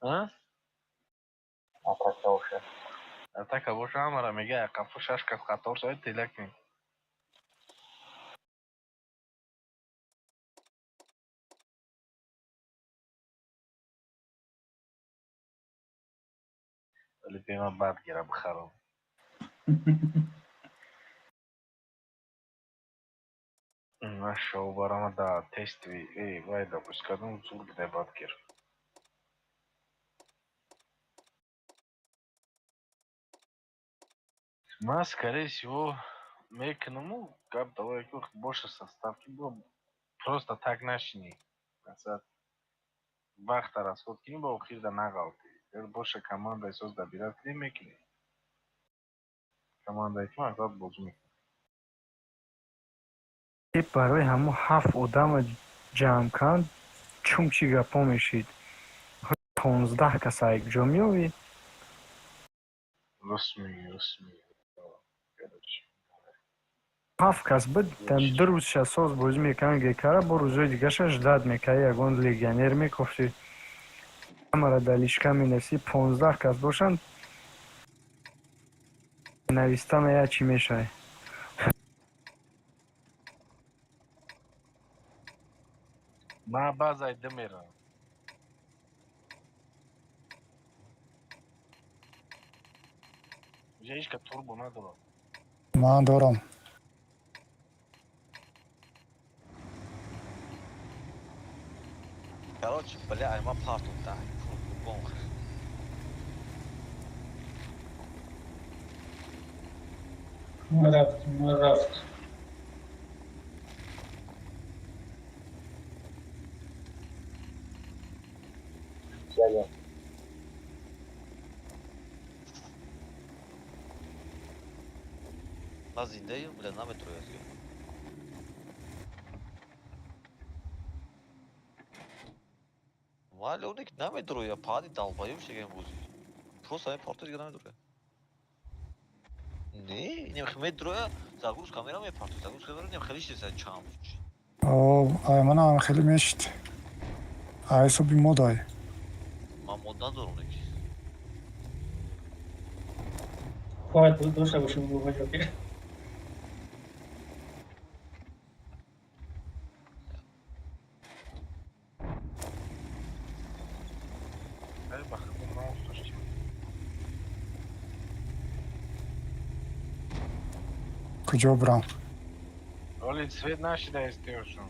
Speaker 5: А?
Speaker 1: Атака бошад.
Speaker 5: Атака боша, ҳамара мега қафо шаш кас қатор шавед, тела кунем. Вале бема бад гира бихарам. Ман шоу барама да тестви эй вай да пускадум зур бидай бад гир. Ман, скорее всего, мекунаму гап давай ки боша состав ки бо просто так нашинӣ. Масалан, вақта расход кунӣ, ба охирда нағалтӣ. Агар боша командаи соз добират кунӣ, мекунӣ. Командае ки мақсад бозӣ мекунад.
Speaker 4: Барои ҳамун ҳафт одама ҷамъ кард, чун чӣ гапҳо мешид. 15 каса якҷо меёвӣ.
Speaker 5: Рост мегӯӣ, рост мегӯӣ. Короче.
Speaker 4: Ҳафт кас буд, там ду рӯзша соз бозӣ мекарданд гекара, бо рӯзои дигаша ждать мекардӣ, ягон легионер мекофтӣ. Ҳамара дар личка менависӣ, 15 кас бошанд, навистана як чӣ мешавад.
Speaker 5: Ман баъзай ду мерам. Инҷа ҳеҷ ка турбо надорад.
Speaker 6: Ман дорам.
Speaker 3: Короче, бля, ай ма парту дай, бон.
Speaker 8: Ма рафт, ма рафт.
Speaker 1: Ягон.
Speaker 3: Ман зиндаем, бля, наметрояд. Вале оне ки намедроя, пади долбоёб шегаем бозӣ. Просто ҳамин парто дига намедроя. Не, инем медроя, загрузка мера мепарто, загрузка мера инем хеле шеса чам.
Speaker 6: О, ай манам хеле мешид. Ай ҳисоби модай.
Speaker 3: Ман мод надорам неки.
Speaker 8: Бояд дошта бошем бобаҷоки.
Speaker 5: Ай, ба худо маус доштем.
Speaker 6: Куҷо бурам?
Speaker 5: Оли свет нашида истеошон.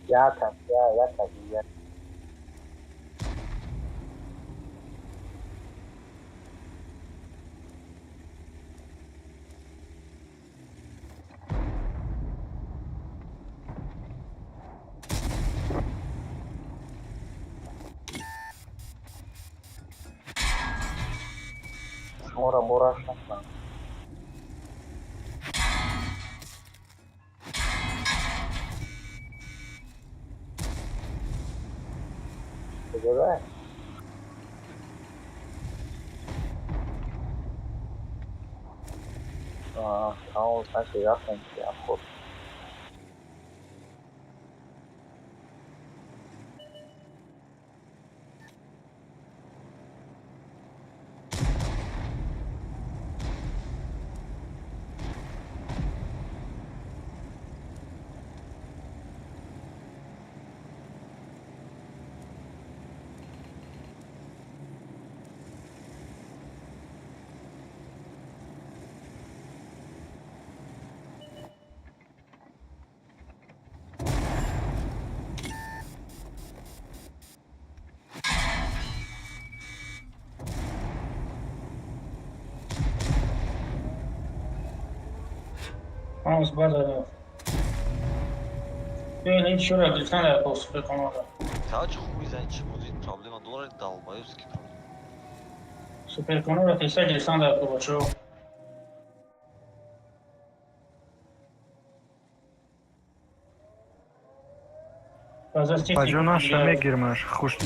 Speaker 1: Якам, я, якам, я. Шуморо бораш накунам. Куҷода? Тамом наши рафтем ки хуб.
Speaker 8: Маус база рафт. Бибин ин чиро гирифтан дар суперконора.
Speaker 3: Та чӣ хуй зани, чӣ буд ин проблема дорад, долбоёбский проблема.
Speaker 8: Суперконора теста гирифтан дар бачаҳо. База
Speaker 4: Ба ҷо наша мегирмаш хуш.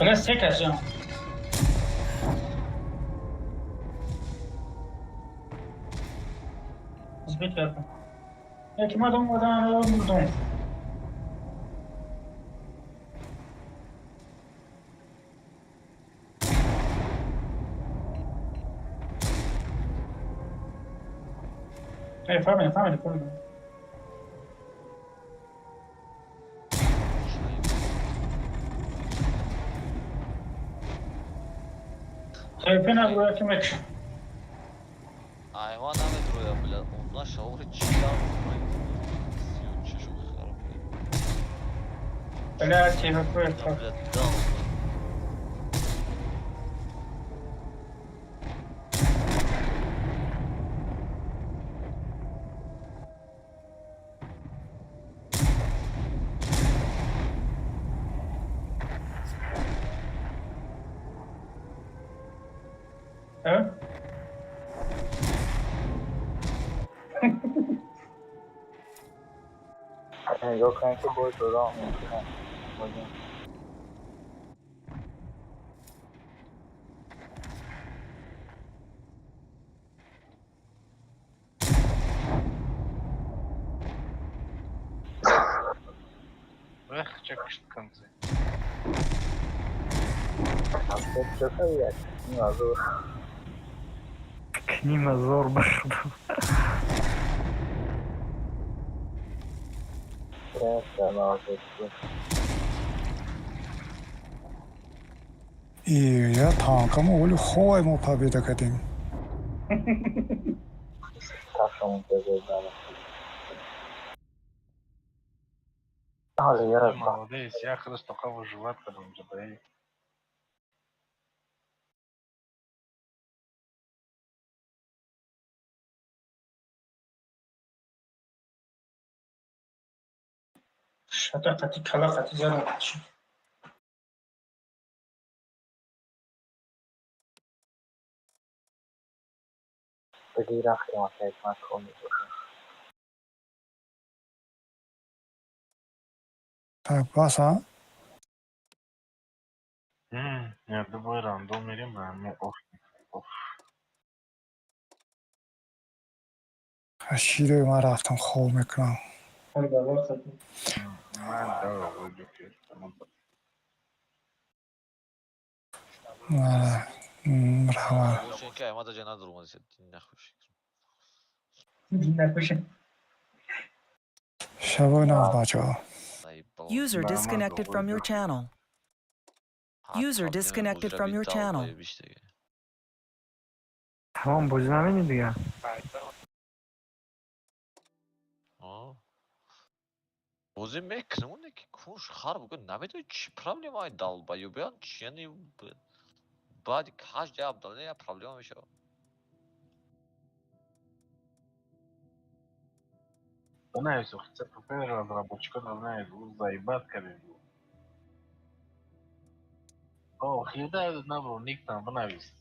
Speaker 8: Бля, се касиам. Сбит кардам. Яки мадам омадан бурдум. Эй, фаҳмидам, фаҳмидам, фаҳмидам. Хайфе набура ки мекшам.
Speaker 3: Айва намедроя, бля, онна шаори чидан. Чишу хароб.
Speaker 8: Бля, ТВП.
Speaker 3: Бля, дал.
Speaker 8: А?
Speaker 1: Нигоҳ кунед ки боз додам мумкин аст. Бозем.
Speaker 5: Эх, ча кишт канце.
Speaker 1: Ҳафтод чо кардӣ? Ин азор.
Speaker 4: Нима зор бахд.
Speaker 6: И я танкамо оли ховай мо победа кардем.
Speaker 1: Кафша мунтазир дорам. Ҳоло яра.
Speaker 5: Молодец, я хрыс тоқа выживать кардам ҷабаи.
Speaker 8: Шата қати кала қати задам.
Speaker 1: Бигир рафтем акай ман кор мебошам.
Speaker 6: Так, бас, а?
Speaker 5: Я дубой рандом мерем, а мы оф. Оф.
Speaker 6: Широи ман рафтам, хоб мекунам.
Speaker 8: Ҳоли бабор хатм.
Speaker 5: Ман да, ҷокер.
Speaker 6: Раҳмат.
Speaker 3: Бошен ки аймада ҷа надор омадеса, дин нахуш.
Speaker 8: Накуша.
Speaker 6: Шабои нав, бачаҳо.
Speaker 3: Наибал.
Speaker 2: User
Speaker 5: Барамад
Speaker 2: disconnected from your
Speaker 5: довольно.
Speaker 2: channel. User disconnected from your channel.
Speaker 4: Тамом, бозӣ намени дига.
Speaker 3: Бозӣ мекунем, оне ки кунш хар бугӯ, намедони чӣ проблемаи долбоёбиян чи, яъне баъди каждая обновление я проблема мешавад.
Speaker 5: Знаю, хотя бы разработчика, знаю, заебат кардем. О, хида набро ник там бинавис.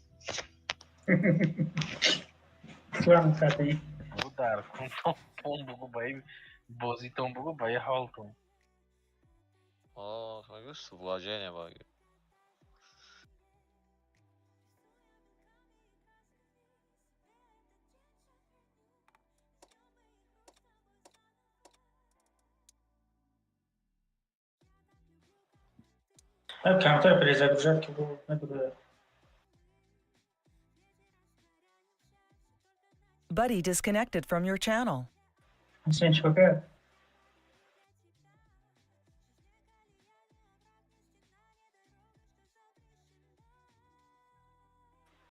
Speaker 8: Туам хатаи.
Speaker 5: Бугу дар кунтон пон, бугу ба ин бозитон, бугу ба ин ҳолтон.
Speaker 3: О, мегӯ, с уважением багӯ.
Speaker 8: Камтар перезагружать ки бу надура.
Speaker 2: Buddy disconnected from your channel.
Speaker 8: Ҳусейн, чикор кард?